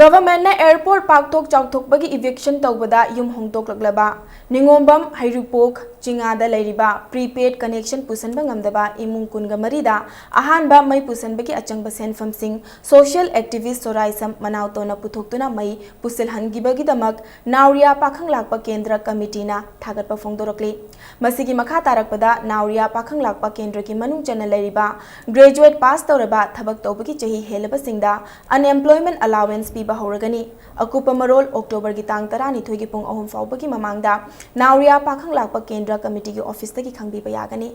ꯒꯚꯔꯟꯃꯦꯟꯠꯅ ꯑꯦꯌꯔꯄꯣꯔꯠ ꯄꯥꯛꯊꯣꯛ ꯆꯥꯎꯊꯣꯛꯄꯒꯤ ꯏꯚꯤꯛꯁꯟ ꯇꯧꯕꯗ ꯌꯨꯝ ꯍꯣꯡꯗꯣꯛꯂꯛꯂꯕ ꯅꯤꯉꯣꯝꯕꯝ ꯍꯩꯔꯨꯄꯣꯛ ꯆꯤꯉꯥꯗ ꯂꯩꯔꯤꯕ prepaid connection ꯄꯨꯁꯟꯕ ꯉꯝꯗꯕ ꯏꯃꯨꯡ ꯀꯨꯟꯒ ꯃꯔꯤꯗ ꯑꯍꯥꯟꯕ ꯃꯩ ꯄꯨꯁꯟꯕꯒꯤ ꯑꯆꯪꯕ ꯁꯦꯟꯐꯝꯁꯤꯡ social activist ꯁꯣꯔꯥꯏꯁꯝ ꯃꯅꯥꯎꯇꯣꯅ ꯄꯨꯊꯣꯛꯇꯨꯅ ꯃꯩ ꯄꯨꯁꯤꯜꯍꯟꯈꯤꯕꯒꯤꯗꯃꯛ ꯅꯥꯎꯔꯤꯌꯥ ꯄꯥꯈꯪ ꯂꯥꯛꯄ ꯀꯦꯟꯗ꯭ꯔ ꯀꯃꯤꯇꯤꯅ ꯊꯥꯒꯠꯄ ꯐꯣꯡꯗꯣꯔꯛꯂꯤ꯫ ꯃꯁꯤꯒꯤ ꯃꯈꯥ ꯇꯥꯔꯛꯄꯗ ꯅꯥꯎꯔꯤꯌꯥ ꯄꯥꯈꯪ ꯂꯥꯛꯄ ꯀꯦꯟꯗ꯭ꯔꯒꯤ ꯃꯅꯨꯡ ꯆꯟꯅ ꯂꯩꯔꯤꯕ graduate pass ꯇꯧꯔꯕ ꯊꯕꯛ ꯇꯧꯕꯒꯤ ꯆꯍꯤ ꯍꯦꯜꯂꯕꯁꯤꯡꯗ unemployment allowance ꯄꯤꯕ ꯍꯧꯔꯒꯅꯤ꯫ ꯑꯀꯨꯞꯄ ꯃꯔꯣꯜ ꯑꯣꯛꯇꯣꯕꯔꯒꯤ ꯇꯥꯡ ꯇꯔꯥꯅꯤꯊꯣꯏꯒꯤ ꯄꯨꯡ ꯑꯍꯨꯝ ꯐꯥꯎꯕꯒꯤ ꯃꯃꯥꯡꯗ ꯅꯥꯎꯔꯤꯌꯥ ꯄꯥꯈꯪ ꯂꯥꯛꯄ ꯀꯦꯟꯗ꯭ꯔ ꯀꯃꯤꯇꯤꯒꯤ ꯑꯣꯐꯤꯁꯇꯒꯤ ꯈꯪꯕꯤꯕ ꯌꯥꯒꯅꯤ꯫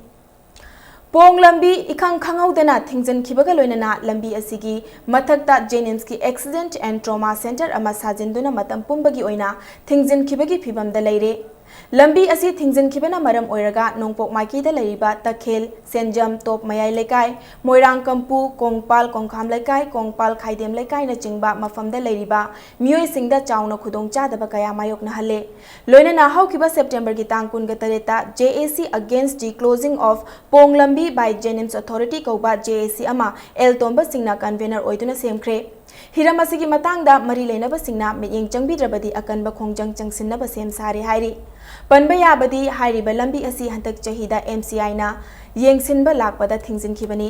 ꯄꯣꯡ ꯂꯝꯕꯤ ꯏꯈꯪ ꯈꯪꯍꯧꯗꯅ ꯊꯤꯡꯖꯤꯟꯈꯤꯕꯒ ꯂꯣꯏꯅꯅ ꯂꯝꯕꯤ ꯑꯁꯤꯒꯤ ꯃꯊꯛꯇ JNIMSꯀꯤ accident and trauma center ꯑꯃ ꯁꯥꯖꯤꯟꯗꯨꯅ ꯃꯇꯝ ꯄꯨꯝꯕꯒꯤ ꯑꯣꯏꯅ ꯊꯤꯡꯖꯤꯟꯈꯤꯕꯒꯤ ꯐꯤꯕꯝꯗ ꯂꯩꯔꯦ꯫ ꯂꯝꯕꯤ ꯑꯁꯤ ꯊꯤꯡꯖꯤꯟꯈꯤꯕꯅ ꯃꯔꯝ ꯑꯣꯏꯔꯒ ꯅꯣꯡꯄꯣꯛ ꯃꯥꯏꯀꯩꯗ ꯂꯩꯔꯤꯕ ꯇꯈꯦꯜ, ꯁꯦꯟꯖꯝ, ꯇꯣꯞ ꯃꯌꯥꯏ ꯂꯩꯀꯥꯏ, ꯃꯣꯏꯔꯥꯡ ꯀꯝꯄꯨ, ꯀꯣꯡꯄꯥꯜ ꯀꯣꯡꯈꯥꯝ ꯂꯩꯀꯥꯏ, ꯀꯣꯡꯄꯥꯜ ꯈꯥꯏꯗꯦꯝ ꯂꯩꯀꯥꯏꯅꯆꯤꯡꯕ ꯃꯐꯝꯗ ꯂꯩꯔꯤꯕ ꯃꯤꯑꯣꯏꯁꯤꯡꯗ ꯆꯥꯎꯅ ꯈꯨꯗꯣꯡꯆꯥꯗꯕ ꯀꯌꯥ ꯃꯥꯌꯣꯛꯅꯍꯜꯂꯦ꯫ ꯂꯣꯏꯅꯅ ꯍꯧꯈꯤꯕ ꯁꯦꯞꯇꯦꯝꯕꯔꯒꯤ ꯇꯥꯡ ꯀꯨꯟꯒ ꯇꯔꯦꯠꯇ JAC against the closing of Pong Lambi by JNIMS Authority ꯀꯧꯕ JAC ꯑꯃ ꯑꯦꯜ ꯇꯣꯝꯕ ꯁꯤꯡꯅ convener ꯑꯣꯏꯗꯨꯅ ꯁꯦꯝꯈ꯭ꯔꯦ꯫ ꯍꯤꯔꯝ ꯑꯁꯤꯒꯤ ꯃꯇꯥꯡꯗ ꯃꯔꯤ ꯂꯩꯅꯕꯁꯤꯡꯅ ꯃꯤꯠꯌꯦꯡ ꯆꯪꯕꯤꯗ꯭ꯔꯕꯗꯤ ꯑꯀꯟꯕ ꯈꯣꯡꯖꯪ ꯆꯪꯁꯤꯟꯅꯕ ꯁꯦꯝ ꯁꯥꯔꯦ ꯍꯥꯏꯔꯤ꯫ ꯄꯟꯕ ꯌꯥꯕꯗꯤ ꯍꯥꯏꯔꯤꯕ ꯂꯝꯕꯤ ꯑꯁꯤ ꯍꯟꯗꯛ ꯆꯍꯤꯗ MCIꯅ ꯌꯦꯡꯁꯤꯟꯕ ꯂꯥꯛꯄꯗ ꯊꯤꯡꯖꯤꯟꯈꯤꯕꯅꯤ꯫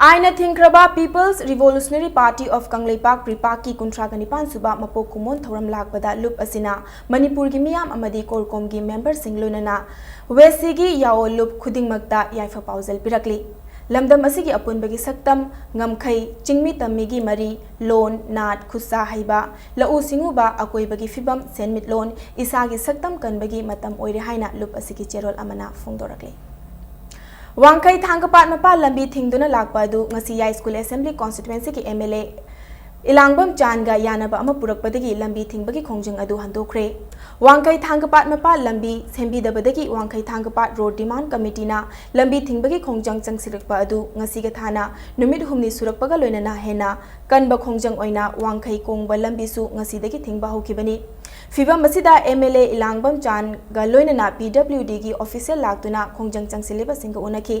ꯑꯥꯏꯟꯅ ꯊꯤꯡꯈ꯭ꯔꯕ People's Revolutionary Party of Kangleipak, ꯄ꯭ꯔꯤꯄꯥꯛꯀꯤ ꯀꯨꯟꯊ꯭ꯔꯥꯒ ꯅꯤꯄꯥꯟ ꯁꯨꯕ ꯃꯄꯣꯛ ꯀꯨꯝꯑꯣꯟ ꯊꯧꯔꯝ ꯂꯥꯛꯄꯗ ꯂꯨꯞ ꯑꯁꯤꯅ ꯃꯅꯤꯄꯨꯔꯒꯤ ꯃꯤꯌꯥꯝ ꯑꯃꯗꯤ ꯀꯣꯔꯀꯣꯝꯒꯤ ꯃꯦꯝꯕꯔꯁꯤꯡ ꯂꯣꯏꯅꯅ ꯋꯦꯁꯤꯒꯤ ꯌꯥꯑꯣ ꯂꯨꯞ ꯈꯨꯗꯤꯡꯃꯛꯇ ꯌꯥꯏꯐ ꯄꯥꯎꯖꯦꯜ ꯄꯤꯔꯛꯂꯤ꯫ ꯂꯝꯗꯝ ꯑꯁꯤꯒꯤ ꯑꯄꯨꯟꯕꯒꯤ ꯁꯛꯇꯝ, ꯉꯝꯈꯩ, ꯆꯤꯡꯃꯤ ꯇꯝꯃꯤꯒꯤ ꯃꯔꯤ, ꯂꯣꯟ, ꯅꯥꯠ, ꯈꯨꯠꯁꯥ ꯍꯩꯕ, ꯂꯧꯎ ꯁꯤꯡꯎꯕ, ꯑꯀꯣꯏꯕꯒꯤ ꯐꯤꯕꯝ, ꯁꯦꯟꯃꯤꯠꯂꯣꯟ, ꯏꯁꯥꯒꯤ ꯁꯛꯇꯝ ꯀꯟꯕꯒꯤ ꯃꯇꯝ ꯑꯣꯏꯔꯦ ꯍꯥꯏꯅ ꯂꯨꯞ ꯑꯁꯤꯒꯤ ꯆꯦꯔꯣꯜ ꯑꯃꯅ ꯐꯣꯡꯗꯣꯔꯛꯂꯤ꯫ ꯋꯥꯡꯈꯩ ꯊꯥꯡꯒꯄꯥꯠ ꯃꯄꯥꯜ ꯂꯝꯕꯤ ꯊꯤꯡꯗꯨꯅ ꯂꯥꯛꯄ ꯑꯗꯨ ꯉꯁꯤ ꯌꯥꯏꯁ꯭ꯀꯨꯜ ꯑꯦꯁꯦꯝꯕ꯭ꯂꯤ ꯀꯣꯟꯁꯇꯤꯇ꯭ꯋꯦꯟꯁꯤꯒꯤ MLA ꯏꯂꯥꯡꯕꯝ ꯆꯥꯟꯒ ꯌꯥꯅꯕ ꯑꯃ ꯄꯨꯔꯛꯄꯗꯒꯤ ꯂꯝꯕꯤ ꯊꯤꯡꯕꯒꯤ ꯈꯣꯡꯖꯪ ꯑꯗꯨ ꯍꯟꯗꯣꯛꯈ꯭ꯔꯦ꯫ ꯋꯥꯡꯈꯩ ꯊꯥꯡꯒꯄꯥꯠ ꯃꯄꯥꯜ ꯂꯝꯕꯤ ꯁꯦꯝꯕꯤꯗꯕꯗꯒꯤ ꯋꯥꯡꯈꯩ ꯊꯥꯡꯒꯄꯥꯠ ꯔꯣꯗ ꯗꯤꯃꯥꯟ ꯀꯃꯤꯇꯤꯅ ꯂꯝꯕꯤ ꯊꯤꯡꯕꯒꯤ ꯈꯣꯡꯖꯪ ꯆꯪꯁꯤꯜꯂꯛꯄ ꯑꯗꯨ ꯉꯁꯤꯒ ꯊꯥꯅ ꯅꯨꯃꯤꯠ ꯍꯨꯝꯅꯤ ꯁꯨꯔꯛꯄꯒ ꯂꯣꯏꯅꯅ ꯍꯦꯟꯅ ꯀꯟꯕ ꯈꯣꯡꯖꯪ ꯑꯣꯏꯅ ꯋꯥꯡꯈꯩ ꯀꯣꯡꯕ ꯂꯝꯕꯤꯁꯨ ꯉꯁꯤꯗꯒꯤ ꯊꯤꯡꯕ ꯍꯧꯈꯤꯕꯅꯤ꯫ ꯐꯤꯕꯝ ꯑꯁꯤꯗ MLA ꯏꯂꯥꯡꯕꯝ ꯆꯥꯟꯒ ꯂꯣꯏꯅꯅ PWDꯒꯤ official ꯂꯥꯛꯇꯨꯅ ꯈꯣꯡꯖꯪ ꯆꯪꯁꯤꯜꯂꯤꯕꯁꯤꯡꯒ ꯎꯅꯈꯤ꯫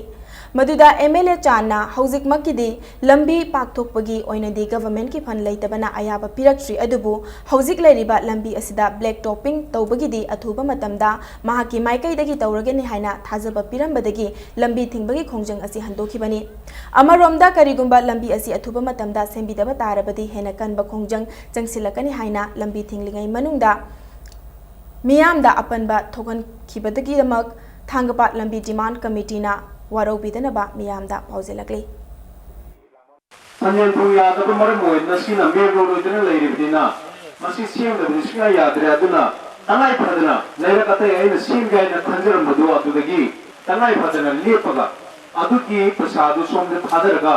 ꯃꯗꯨꯗ ꯑꯦꯝ ꯑꯦꯜ ꯑꯦ ꯆꯥꯟꯅ ꯍꯧꯖꯤꯛꯃꯛꯀꯤꯗꯤ ꯂꯝꯕꯤ ꯄꯥꯛꯊꯣꯛꯄꯒꯤ ꯑꯣꯏꯅꯗꯤ ꯒꯚꯔꯟꯃꯦꯟꯠꯀꯤ ꯐꯟꯗ ꯂꯩꯇꯕꯅ ꯑꯌꯥꯕ ꯄꯤꯔꯛꯇ꯭ꯔꯤ, ꯑꯗꯨꯕꯨ ꯍꯧꯖꯤꯛ ꯂꯩꯔꯤꯕ ꯂꯝꯕꯤ ꯑꯁꯤꯗ ꯕ꯭ꯂꯦꯛ ꯇꯣꯞꯄꯤꯡ ꯇꯧꯕꯒꯤꯗꯤ ꯑꯊꯨꯕ ꯃꯇꯝꯗ ꯃꯍꯥꯛꯀꯤ ꯃꯥꯏꯀꯩꯗꯒꯤ ꯇꯧꯔꯒꯅꯤ ꯍꯥꯏꯅ ꯊꯥꯖꯕ ꯄꯤꯔꯝꯕꯗꯒꯤ ꯂꯝꯕꯤ ꯊꯤꯡꯕꯒꯤ ꯈꯣꯡꯖꯪ ꯑꯁꯤ ꯍꯟꯗꯣꯛꯈꯤꯕꯅꯤ꯫ ꯑꯃꯔꯣꯝꯗ ꯀꯔꯤꯒꯨꯝꯕ ꯂꯝꯕꯤ ꯑꯁꯤ ꯑꯊꯨꯕ ꯃꯇꯝꯗ ꯁꯦꯝꯕꯤꯗꯕ ꯇꯥꯔꯕꯗꯤ ꯍꯦꯟꯅ ꯀꯟꯕ ꯈꯣꯡꯖꯪ ꯆꯪꯁꯤꯜꯂꯛꯀꯅꯤ ꯍꯥꯏꯅ ꯂꯝꯕꯤ ꯊꯤꯡꯂꯤꯉꯩ ꯃꯅꯨꯡꯗ ꯃꯤꯌꯥꯝꯗ ꯑꯄꯟꯕ ꯊꯣꯛꯍꯟꯈꯤꯕꯗꯒꯤꯗꯃꯛ ꯊꯥꯡꯒꯄꯥꯠ ꯂꯝꯕꯤ ꯗꯤꯃꯥꯟ ꯀꯃꯤꯇꯤꯅ ꯋꯥꯔꯧꯕꯤꯗꯅꯕ ꯃꯤꯌꯥꯝꯗ ꯄꯥꯎꯖꯦꯜꯂꯛꯂꯤ꯫ ꯁꯟꯖꯦꯟ ꯊꯣꯡ ꯌꯥꯗꯕ ꯃꯔꯝ ꯑꯣꯏꯗꯨꯅ ꯁꯤꯅ ꯃꯦꯟ ꯔꯣꯗ ꯑꯣꯏꯗꯨꯅ ꯂꯩꯔꯤꯕꯅꯤꯅ ꯃꯁꯤ ꯁꯦꯝꯗꯕꯗꯤ ꯁꯨꯡꯌꯥ ꯌꯥꯗ꯭ꯔꯦ꯫ ꯑꯗꯨꯅ ꯇꯉꯥꯏ ꯐꯗꯅ ꯂꯩꯔꯛ ꯑꯇꯩ ꯑꯩꯅ ꯁꯦꯝꯒꯦ ꯍꯥꯏꯅ ꯈꯟꯖꯔꯝꯕꯗꯣ ꯑꯗꯨꯗꯒꯤ ꯇꯉꯥꯏ ꯐꯗꯅ ꯂꯦꯞꯄꯒ ꯑꯗꯨꯒꯤ ꯄꯩꯁꯥꯗꯨ ꯁꯣꯝꯗ ꯊꯥꯗꯔꯒ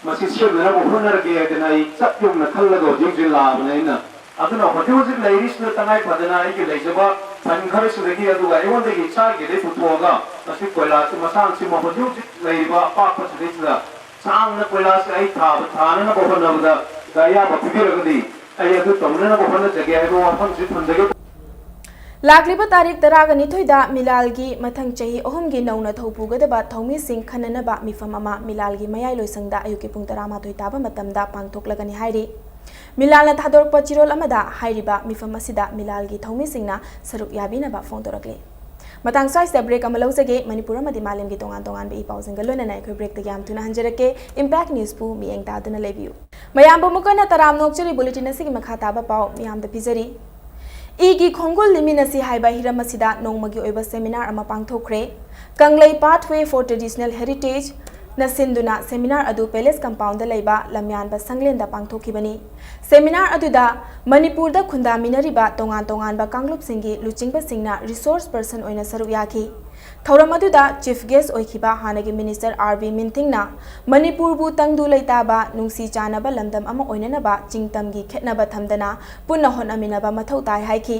ꯃꯁꯤ ꯁꯦꯝꯅꯅꯕ ꯍꯣꯠꯅꯔꯒꯦ ꯍꯥꯏꯗꯅ ꯑꯩ ꯆꯞ ꯌꯨꯡꯅ ꯈꯜꯂꯒ ꯍꯧꯖꯤꯛ ꯍꯧꯖꯤꯛ ꯂꯥꯛꯑꯕꯅꯦ ꯑꯩꯅ꯫ ꯑꯗꯨꯅ ꯍꯧꯖꯤꯛ ꯍꯧꯖꯤꯛ ꯂꯩꯔꯤꯁꯤꯗ ꯇꯉꯥꯏ ꯐꯗꯅ ꯑꯩꯒꯤ ꯂꯩꯖꯕ ꯐꯟ ꯈꯔꯁꯤꯗꯒꯤ ꯑꯗꯨꯒ ꯑꯩꯉꯣꯟꯗꯒꯤ ꯏꯁꯥꯒꯤꯗꯩ ꯄꯨꯊꯣꯛꯑꯒ ꯃꯁꯤ ꯀꯣꯏꯂꯥꯁ ꯃꯁꯥꯡꯁꯤꯃ ꯍꯧꯖꯤꯛ ꯍꯧꯖꯤꯛ ꯂꯩꯔꯤꯕ ꯑꯄꯥꯛꯄꯁꯤꯗꯩꯁꯤꯗ ꯁꯥꯡꯅ ꯀꯣꯏꯂꯥꯁ ꯑꯩ ꯊꯥꯕ ꯊꯥꯅꯅꯕ ꯍꯣꯠꯅꯕꯗ ꯑꯌꯥꯕ ꯄꯤꯕꯤꯔꯒꯗꯤ ꯑꯩ ꯑꯗꯨ ꯇꯧꯅꯅꯕ ꯍꯣꯠꯅꯖꯒꯦ ꯍꯥꯏꯕ ꯋꯥꯐꯝꯁꯤ ꯊꯝꯖꯒꯦ꯫ ꯂꯥꯛꯂꯤꯕ ꯇꯥꯔꯤꯛ ꯇꯔꯥꯒ ꯅꯤꯊꯣꯏꯗ ꯃꯤꯂꯥꯜꯒꯤ ꯃꯊꯪ ꯆꯍꯤ ꯑꯍꯨꯝꯒꯤ ꯅꯧꯅ ꯊꯧ ꯄꯨꯒꯗꯕ ꯊꯧꯃꯤꯁꯤꯡ ꯈꯟꯅꯅꯕ ꯃꯤꯐꯝ ꯑꯃ ꯃꯤꯂꯥꯜꯒꯤ ꯃꯌꯥꯏ ꯂꯣꯏꯁꯪꯗ ꯑꯌꯨꯛꯀꯤ ꯄꯨꯡ ꯇꯔꯥꯃꯥꯊꯣꯏ ꯇꯥꯕ ꯃꯇꯝꯗ ꯄꯥꯡꯊꯣꯛꯂꯒꯅꯤ ꯍꯥꯏꯔꯤ꯫ ꯃꯤꯂꯥꯜꯅ ꯊꯥꯗꯣꯔꯛꯄ ꯆꯤꯔꯣꯜ ꯑꯃꯗ ꯍꯥꯏꯔꯤꯕ ꯃꯤꯐꯝ ꯑꯁꯤꯗ ꯃꯤꯂꯥꯜꯒꯤ ꯊꯧꯃꯤꯁꯤꯡꯅ ꯁꯔꯨꯛ ꯌꯥꯕꯤꯅꯕ ꯐꯣꯡꯗꯣꯔꯛꯂꯤ꯫ ꯃꯇꯥꯡ ꯁ꯭ꯋꯥꯏꯁꯤꯗ ꯕ꯭ꯔꯦꯛ ꯑꯃ ꯂꯧꯖꯒꯦ꯫ ꯃꯅꯤꯄꯨꯔ ꯑꯃꯗꯤ ꯃꯥꯂꯦꯝꯒꯤ ꯇꯣꯉꯥꯟ ꯇꯣꯉꯥꯟꯕ ꯏ ꯄꯥꯎꯁꯤꯡꯒ ꯂꯣꯏꯅꯅ ꯑꯩꯈꯣꯏ ꯕ꯭ꯔꯦꯛꯇꯒꯤ ꯌꯥꯝ ꯊꯨꯅ ꯍꯟꯖꯔꯛꯀꯦ꯫ ꯏꯝꯄꯦꯛ ꯅ꯭ꯌꯨꯁꯄꯨ ꯃꯤꯠꯌꯦꯡ ꯇꯥꯗꯨꯅ ꯂꯩꯕꯤꯌꯨ꯫ ꯃꯌꯥꯝꯕꯨ ꯑꯃꯨꯛ ꯍꯟꯅ ꯇꯔꯥꯝꯅ ꯑꯣꯛꯆꯔꯤ꯫ ꯕꯨꯂꯦꯇꯤꯟ ꯑꯁꯤꯒꯤ ꯃꯈꯥ ꯇꯥꯕ ꯄꯥꯎ ꯃꯤꯌꯥꯝꯗ ꯄꯤꯖꯔꯤ꯫ ꯏꯒꯤ ꯈꯣꯡꯒꯨꯜ ꯂꯤꯃꯤꯅꯁꯤ ꯍꯥꯏꯕ ꯍꯤꯔꯝ ꯑꯁꯤꯗ ꯅꯣꯡꯃꯒꯤ ꯑꯣꯏꯕ ꯁꯦꯃꯤꯅꯥꯔ ꯑꯃ ꯄꯥꯡꯊꯣꯛꯈ꯭ꯔꯦ꯫ ꯀꯪꯂꯩ Pathway for Traditional Heritage ꯅ ꯁꯤꯟꯗꯨꯅ ꯁꯦꯃꯤꯅꯥꯔ ꯑꯗꯨ ꯄꯦꯂꯦꯁ ꯀꯝꯄꯥꯎꯟꯗ ꯂꯩꯕ ꯂꯝꯌꯥꯟꯕ ꯁꯪꯂꯦꯟꯗ ꯄꯥꯡꯊꯣꯛꯈꯤꯕꯅꯤ꯫ ꯁꯦꯃꯤꯅꯥꯔ ꯑꯗꯨꯗ ꯃꯅꯤꯄꯨꯔꯗ ꯈꯨꯟꯗꯥꯃꯤꯟꯅꯔꯤꯕ ꯇꯣꯉꯥꯟ ꯇꯣꯉꯥꯟꯕ ꯀꯥꯡꯂꯨꯞꯁꯤꯡꯒꯤ ꯂꯨꯆꯤꯡꯕꯁꯤꯡꯅ ꯔꯤꯁꯣꯔꯁ ꯄꯔꯁꯟ ꯑꯣꯏꯅ ꯁꯔꯨꯛ ꯌꯥꯈꯤ꯫ ꯊꯧꯔꯝ ꯑꯗꯨꯗ ꯆꯤꯐ ꯒꯦꯁ ꯑꯣꯏꯈꯤꯕ ꯍꯥꯟꯅꯒꯤ ꯃꯤꯅꯤꯁꯇꯔ ꯑꯥꯔ ꯕꯤ ꯃꯤꯟꯊꯤꯡꯅ ꯃꯅꯤꯄꯨꯔꯕꯨ ꯇꯪꯗꯨ ꯂꯩꯇꯥꯕ, ꯅꯨꯡꯁꯤ ꯆꯥꯟꯅꯕ ꯂꯝꯗꯝ ꯑꯃ ꯑꯣꯏꯅꯅꯕ ꯆꯤꯡ ꯇꯝꯒꯤ ꯈꯦꯠꯅꯕ ꯊꯝꯗꯅ ꯄꯨꯟꯅ ꯍꯣꯠꯅꯃꯤꯟꯅꯕ ꯃꯊꯧ ꯇꯥꯏ ꯍꯥꯏꯈꯤ꯫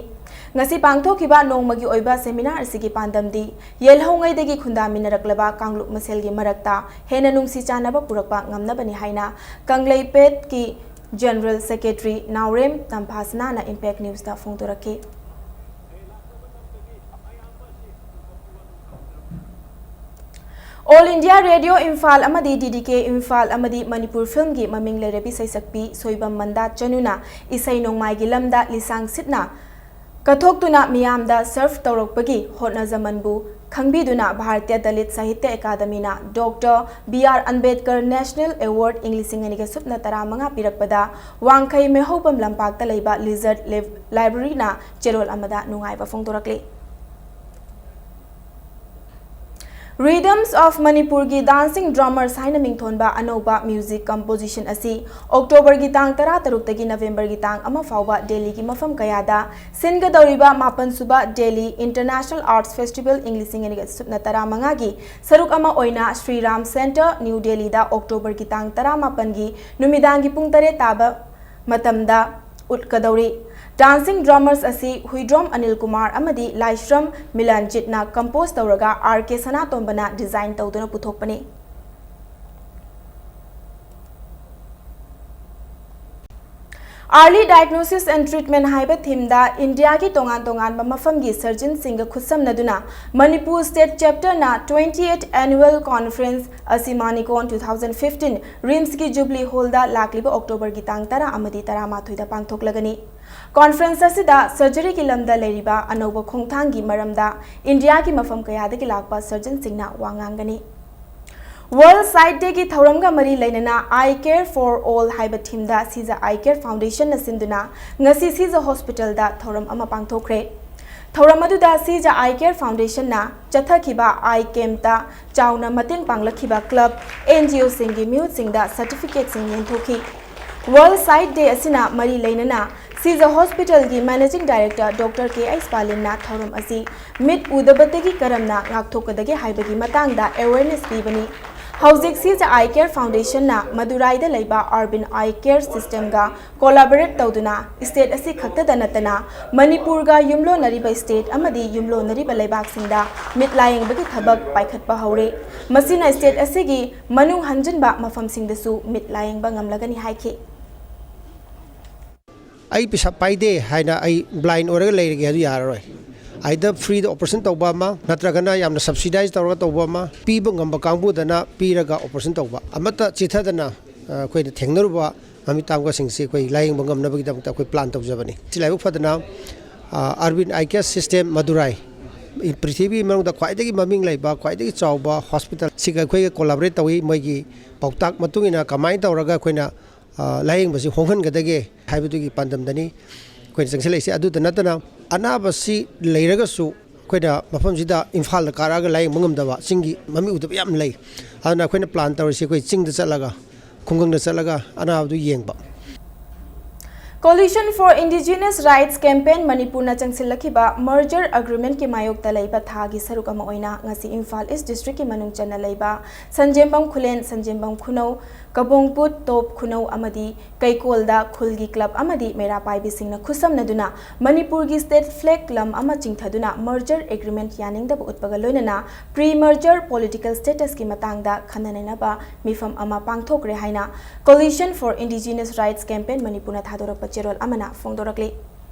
ꯉꯁꯤ ꯄꯥꯡꯊꯣꯛꯈꯤꯕ ꯅꯣꯡꯃꯒꯤ ꯑꯣꯏꯕ ꯁꯦꯃꯤꯅꯥꯔ ꯑꯁꯤꯒꯤ ꯄꯥꯟꯗꯝꯗꯤ ꯌꯦꯜꯍꯧꯉꯩꯗꯒꯤ ꯈꯨꯟꯗꯥꯃꯤꯟꯅꯔꯛꯂꯕ ꯀꯥꯡꯂꯨꯞ ꯃꯁꯦꯜꯒꯤ ꯃꯔꯛꯇ ꯍꯦꯟꯅ ꯅꯨꯡꯁꯤ ꯆꯥꯟꯅꯕ ꯄꯨꯔꯛꯄ ꯉꯝꯅꯕꯅꯤ ꯍꯥꯏꯅ ꯀꯪꯂꯩꯄꯦꯠꯀꯤ ꯖꯦꯅꯔꯦꯜ ꯁꯦꯀ꯭ꯔꯦꯇꯔꯤ ꯅꯥꯎꯔꯦꯝ ꯇꯝꯐꯥꯁꯅꯥꯅ impact ꯅ꯭ꯌꯨꯁꯇ ꯐꯣꯡꯗꯣꯔꯛꯈꯤ꯫ All India Radio Imphal ꯑꯃꯗꯤ D D K Imphal ꯑꯃꯗꯤ ꯃꯅꯤꯄꯨꯔ ꯐꯤꯜꯝꯒꯤ ꯃꯃꯤꯡ ꯂꯩꯔꯕꯤ ꯁꯩꯁꯛꯄꯤ ꯁꯣꯏꯕꯝ ꯃꯟꯗꯥ ꯆꯅꯨꯅ ꯏꯁꯩ ꯅꯣꯡꯃꯥꯏꯒꯤ ꯂꯝꯗ ꯂꯤꯁꯥꯡ ꯁꯤꯠꯅ ꯀꯠꯊꯣꯛꯇꯨꯅ ꯃꯤꯌꯥꯝꯗ ꯁꯔꯚ ꯇꯧꯔꯛꯄꯒꯤ ꯍꯣꯠꯅꯖꯃꯟꯕꯨ ꯈꯪꯕꯤꯗꯨꯅ ꯚꯥꯔꯇꯤꯌ ꯗꯂꯤꯠ ꯁꯥꯍꯤꯇ꯭ꯌ ꯑꯦꯀꯥꯗꯃꯤꯅ doctor B R Ambedkar national award ꯏꯪ ꯂꯤꯁꯤꯡ ꯑꯅꯤꯒ ꯁꯨꯞꯅ ꯇꯔꯥꯃꯉꯥ ꯄꯤꯔꯛꯄꯗ ꯋꯥꯡꯈꯩ ꯃꯩꯍꯧꯕꯝ ꯂꯝꯄꯥꯛꯇ ꯂꯩꯕ ꯂꯤꯖꯔꯠ ꯂꯦꯕ ꯂꯥꯏꯕ꯭ꯔꯦꯔꯤꯅ ꯆꯦꯔꯣꯜ ꯑꯃꯗ ꯅꯨꯡꯉꯥꯏꯕ ꯐꯣꯡꯗꯣꯔꯛꯂꯤ꯫ Rhythms of ꯃꯅꯤꯄꯨꯔꯒꯤ Dancing Drummers ꯍꯥꯏꯅ ꯃꯤꯡꯊꯣꯟꯕ ꯑꯅꯧꯕ ꯃ꯭ꯌꯨꯖꯤꯛ ꯀꯝꯄꯣꯖꯤꯁꯟ ꯑꯁꯤ ꯑꯣꯛꯇꯣꯕꯔꯒꯤ ꯇꯥꯡ ꯇꯔꯥ ꯇꯔꯨꯛꯇꯒꯤ ꯅꯕꯦꯝꯕꯔꯒꯤ ꯇꯥꯡ ꯑꯃ ꯐꯥꯎꯕ ꯗꯦꯜꯂꯤꯒꯤ ꯃꯐꯝ ꯀꯌꯥꯗ ꯁꯤꯟꯒꯗꯧꯔꯤꯕ ꯃꯥꯄꯟ ꯁꯨꯕ ꯗꯦꯜꯂꯤ ꯏꯟꯇꯔꯅꯦꯁꯅꯦꯜ ꯑꯥꯔꯠꯁ ꯐꯦꯁꯇꯤꯚꯦꯜ ꯏꯪ ꯂꯤꯁꯤꯡ ꯑꯅꯤꯒ ꯁꯨꯞꯅ ꯇꯔꯥꯃꯉꯥꯒꯤ ꯁꯔꯨꯛ ꯑꯃ ꯑꯣꯏꯅ ꯁ꯭ꯔꯤ ꯔꯥꯝ ꯁꯦꯟꯇꯔ, ꯅ꯭ꯌꯨ ꯗꯦꯜꯂꯤꯗ ꯑꯣꯛꯇꯣꯕꯔꯒꯤ ꯇꯥꯡ ꯇꯔꯥꯃꯥꯄꯟꯒꯤ ꯅꯨꯃꯤꯗꯥꯡꯒꯤ ꯄꯨꯡ ꯇꯔꯦꯠ ꯇꯥꯕ ꯃꯇꯝꯗ ꯎꯠꯀꯗꯧꯔꯤ꯫ Dancing Drummers ꯑꯁꯤ ꯍꯨꯏꯗ꯭ꯔꯣꯝ ꯑꯅꯤꯜ ꯀꯨꯃꯥꯔ ꯑꯃꯗꯤ ꯂꯥꯏꯁ꯭ꯔꯝ ꯃꯤꯂꯟꯖꯤꯠꯅ ꯀꯝꯄꯣꯖ ꯇꯧꯔꯒ ꯑꯥꯔ ꯀꯦ ꯁꯅꯥꯇꯣꯝꯕꯅ ꯗꯤꯖꯥꯏꯟ ꯇꯧꯗꯨꯅ ꯄꯨꯊꯣꯛꯄꯅꯤ꯫ Early Diagnosis and Treatment ꯍꯥꯏꯕ ꯊꯤꯝꯗ ꯏꯟꯗꯤꯌꯥꯒꯤ ꯇꯣꯉꯥꯟ ꯇꯣꯉꯥꯟꯕ ꯃꯐꯝꯒꯤ ꯁꯔꯖꯟꯁꯤꯡꯒ ꯈꯨꯠꯁꯝꯅꯗꯨꯅ ꯃꯅꯤꯄꯨꯔ ꯁ꯭ꯇꯦꯠ ꯆꯦꯞꯇꯔꯅ twenty eight Annual Conference ꯑꯁꯤ ꯃꯥꯅꯤꯀꯣꯟ two thousand fifteen ꯔꯤꯝꯁꯀꯤ ꯖꯨꯕꯂꯤ ꯍꯣꯜꯗ ꯂꯥꯛꯂꯤꯕ ꯑꯣꯛꯇꯣꯕꯔꯒꯤ ꯇꯥꯡ ꯇꯔꯥ ꯑꯃꯗꯤ ꯇꯔꯥꯃꯥꯊꯣꯏꯗ ꯄꯥꯡꯊꯣꯛꯂꯒꯅꯤ꯫ ꯀꯣꯟꯐ꯭ꯔꯦꯟꯁ ꯑꯁꯤꯗ ꯁꯔꯖꯔꯤꯒꯤ ꯂꯝꯗ ꯂꯩꯔꯤꯕ ꯑꯅꯧꯕ ꯈꯣꯡꯊꯥꯡꯒꯤ ꯃꯔꯝꯗ ꯏꯟꯗꯤꯌꯥꯒꯤ ꯃꯐꯝ ꯀꯌꯥꯗꯒꯤ ꯂꯥꯛꯄ ꯁꯔꯖꯟꯁꯤꯡꯅ ꯋꯥ ꯉꯥꯡꯒꯅꯤ꯫ World Sight Dayꯒꯤ ꯊꯧꯔꯝꯒ ꯃꯔꯤ ꯂꯩꯅꯅ Eye Care for All ꯍꯥꯏꯕ ꯊꯤꯝꯗ ꯁꯤꯖ ꯑꯥꯏ ꯀꯦꯌꯔ ꯐꯥꯎꯟꯗꯦꯁꯟꯅ ꯁꯤꯟꯗꯨꯅ ꯉꯁꯤ ꯁꯤꯖ ꯍꯣꯁꯄꯤꯇꯥꯜꯗ ꯊꯧꯔꯝ ꯑꯃ ꯄꯥꯡꯊꯣꯛꯈ꯭ꯔꯦ꯫ ꯊꯧꯔꯝ ꯑꯗꯨꯗ ꯁꯤꯖ ꯑꯥꯏ ꯀꯦꯌꯔ ꯐꯥꯎꯟꯗꯦꯁꯟꯅ ꯆꯠꯊꯈꯤꯕ ꯑꯥꯏ ꯀꯦꯝꯞꯇ ꯆꯥꯎꯅ ꯃꯇꯦꯡ ꯄꯥꯡꯂꯛꯈꯤꯕ ꯀ꯭ꯂꯕ, ꯑꯦꯟ ꯖꯤ ꯑꯣꯁꯤꯡꯒꯤ ꯃꯤꯍꯨꯠꯁꯤꯡꯗ ꯁꯔꯇꯤꯐꯤꯀꯦꯠꯁꯤꯡ ꯌꯦꯟꯊꯣꯛꯈꯤ꯫ World Sight Day ꯑꯁꯤꯅ ꯃꯔꯤ ꯂꯩꯅꯅ ꯁꯤꯖ ꯍꯣꯁꯄꯤꯇꯥꯜꯒꯤ managing director doctor K H ꯄꯥꯂꯤꯟꯅ ꯊꯧꯔꯝ ꯑꯁꯤ ꯃꯤꯠ ꯎꯗꯕꯗꯒꯤ ꯀꯔꯝꯅ ꯉꯥꯛꯊꯣꯛꯀꯗꯒꯦ ꯍꯥꯏꯕꯒꯤ ꯃꯇꯥꯡꯗ ꯑꯦꯋꯦꯔꯅꯦꯁ ꯄꯤꯕꯅꯤ꯫ ꯍꯧꯖꯤꯛ ꯁꯤꯖ ꯑꯥꯏ ꯀꯦꯌꯔ ꯐꯥꯎꯟꯗꯦꯁꯟꯅ ꯃꯗꯨꯔꯥꯏꯗ ꯂꯩꯕ ꯑꯔꯕꯥꯟ ꯑꯥꯏ ꯀꯦꯌꯔ ꯁꯤꯁꯇꯦꯝꯒ ꯀꯣꯂꯥꯕꯣꯔꯦꯠ ꯇꯧꯗꯨꯅ ꯁ꯭ꯇꯦꯠ ꯑꯁꯤ ꯈꯛꯇꯗ ꯅꯠꯇꯅ ꯃꯅꯤꯄꯨꯔꯒ ꯌꯨꯝꯂꯣꯟꯅꯔꯤꯕ ꯁ꯭ꯇꯦꯠ ꯑꯃꯗꯤ ꯌꯨꯝꯂꯣꯟꯅꯔꯤꯕ ꯂꯩꯕꯥꯛꯁꯤꯡꯗ ꯃꯤꯠ ꯂꯥꯌꯦꯡꯕꯒꯤ ꯊꯕꯛ ꯄꯥꯏꯈꯠꯄ ꯍꯧꯔꯦ꯫ ꯃꯁꯤꯅ ꯁ꯭ꯇꯦꯠ ꯑꯁꯤꯒꯤ ꯃꯅꯨꯡ ꯍꯟꯖꯤꯟꯕ ꯃꯐꯝꯁꯤꯡꯗꯁꯨ ꯃꯤꯠ ꯂꯥꯌꯦꯡꯕ ꯉꯝꯂꯒꯅꯤ ꯍꯥꯏꯈꯤ꯫ ꯑꯩ ꯄꯩꯁꯥ ꯄꯥꯏꯗꯦ ꯍꯥꯏꯅ ꯑꯩ ꯕ꯭ꯂꯥꯏꯟ ꯑꯣꯏꯔꯒ ꯂꯩꯔꯒꯦ ꯍꯥꯏꯗꯨ ꯌꯥꯔꯔꯣꯏ꯫ either freeꯗ operation ꯇꯧꯕ ꯑꯃ, ꯅꯠꯇ꯭ꯔꯒꯅ ꯌꯥꯝꯅ subsidize ꯇꯧꯔꯒ ꯇꯧꯕ ꯑꯃ, ꯄꯤꯕ ꯉꯝꯕ ꯀꯥꯡꯕꯨꯗꯅ ꯄꯤꯔꯒ operation ꯇꯧꯕ, ꯑꯃꯠꯇ ꯆꯤꯊꯗꯅ ꯑꯩꯈꯣꯏꯅ ꯊꯦꯡꯅꯔꯨꯕ ꯃꯃꯤꯠ ꯇꯥꯡꯕꯁꯤꯡꯁꯤ ꯑꯩꯈꯣꯏ ꯂꯥꯌꯦꯡꯕ ꯉꯝꯅꯕꯒꯤꯗꯃꯛꯇ ꯑꯩꯈꯣꯏ plan ꯇꯧꯖꯕꯅꯤ꯫ ꯁꯤ ꯂꯥꯏꯕꯛ ꯐꯗꯅ ꯑꯔꯕꯤꯟ ꯑꯥꯏ ꯀꯦꯌꯔ ꯁꯤꯁꯇꯦꯝ ꯃꯗꯨꯔꯥꯏ, ꯄ꯭ꯔꯤꯊꯤꯕꯤꯒꯤ ꯃꯅꯨꯡꯗ ꯈ꯭ꯋꯥꯏꯗꯒꯤ ꯃꯃꯤꯡ ꯂꯩꯕ, ꯈ꯭ꯋꯥꯏꯗꯒꯤ ꯆꯥꯎꯕ ꯍꯣꯁꯄꯤꯇꯥꯜꯁꯤꯒ ꯑꯩꯈꯣꯏꯒ collaborate ꯇꯧꯏ꯫ ꯃꯣꯏꯒꯤ ꯄꯥꯎꯇꯥꯛ ꯃꯇꯨꯡ ꯏꯟꯅ ꯀꯃꯥꯏꯅ ꯇꯧꯔꯒ ꯑꯩꯈꯣꯏꯅ ꯂꯥꯌꯦꯡꯕꯁꯤ ꯍꯣꯡꯍꯟꯒꯗꯒꯦ ꯍꯥꯏꯕꯗꯨꯒꯤ ꯄꯥꯟꯗꯝꯗꯅꯤ ꯑꯩꯈꯣꯏꯅ ꯆꯪꯁꯤꯜꯂꯛꯏꯁꯦ꯫ ꯑꯗꯨꯗ ꯅꯠꯇꯅ ꯑꯅꯥꯕꯁꯤ ꯂꯩꯔꯒꯁꯨ ꯑꯩꯈꯣꯏꯅ ꯃꯐꯝꯁꯤꯗ ꯏꯝꯐꯥꯜꯗ ꯀꯥꯔꯛꯑꯒ ꯂꯥꯌꯦꯡꯕ ꯉꯝꯗꯕ ꯆꯤꯡꯒꯤ ꯃꯃꯤꯠ ꯎꯗꯕ ꯌꯥꯝ ꯂꯩ꯫ ꯑꯗꯨꯅ ꯑꯩꯈꯣꯏꯅ plan ꯇꯧꯔꯤꯁꯤ ꯑꯩꯈꯣꯏ ꯆꯤꯡꯗ ꯆꯠꯂꯒ, ꯈꯨꯡꯒꯪꯗ ꯆꯠꯂꯒ ꯑꯅꯥꯕꯗꯨ ꯌꯦꯡꯕ꯫ Coalition for Indigenous Rights Campaign ꯃꯅꯤꯄꯨꯔꯅ ꯆꯪꯁꯤꯜꯂꯛꯈꯤꯕ merger agreementꯀꯤ ꯃꯥꯌꯣꯛꯇ ꯂꯩꯕ ꯊꯥꯒꯤ ꯁꯔꯨꯛ ꯑꯃ ꯑꯣꯏꯅ ꯉꯁꯤ ꯏꯝꯐꯥꯜ ꯏꯁ ꯗꯤꯁꯇ꯭ꯔꯤꯛꯀꯤ ꯃꯅꯨꯡ ꯆꯟꯅ ꯂꯩꯕ ꯁꯟꯖꯦꯝꯕꯝ ꯈꯨꯂꯦꯟ, ꯁꯟꯖꯦꯝꯕꯝ ꯈꯨꯅꯧ, ꯀꯕꯣꯡꯄꯨꯠ, ꯇꯣꯞ ꯈꯨꯅꯧ ꯑꯃꯗꯤ ꯀꯩꯀꯣꯜꯗ ꯈꯨꯜꯒꯤ ꯀ꯭ꯂꯕ ꯑꯃꯗꯤ ꯃꯩꯔꯥ ꯄꯥꯏꯕꯤꯁꯤꯡꯅ ꯈꯨꯠꯁꯝꯅꯗꯨꯅ ꯃꯅꯤꯄꯨꯔꯒꯤ state flag ꯂꯝ ꯑꯃ ꯆꯤꯡꯊꯗꯨꯅ merger agreement ꯌꯥꯅꯤꯡꯗꯕ ꯎꯠꯄꯒ ꯂꯣꯏꯅꯅ pre merger political statusꯀꯤ ꯃꯇꯥꯡꯗ ꯈꯟꯅ ꯅꯩꯅꯕ ꯃꯤꯐꯝ ꯑꯃ ꯄꯥꯡꯊꯣꯛꯈ꯭ꯔꯦ ꯍꯥꯏꯅ Coalition for Indigenous Rights Campaign ꯃꯅꯤꯄꯨꯔꯅ ꯊꯥꯗꯣꯔꯛꯄ ꯆꯦꯔꯣꯜ ꯑꯃꯅ ꯐꯣꯡꯗꯣꯔꯛꯂꯤ꯫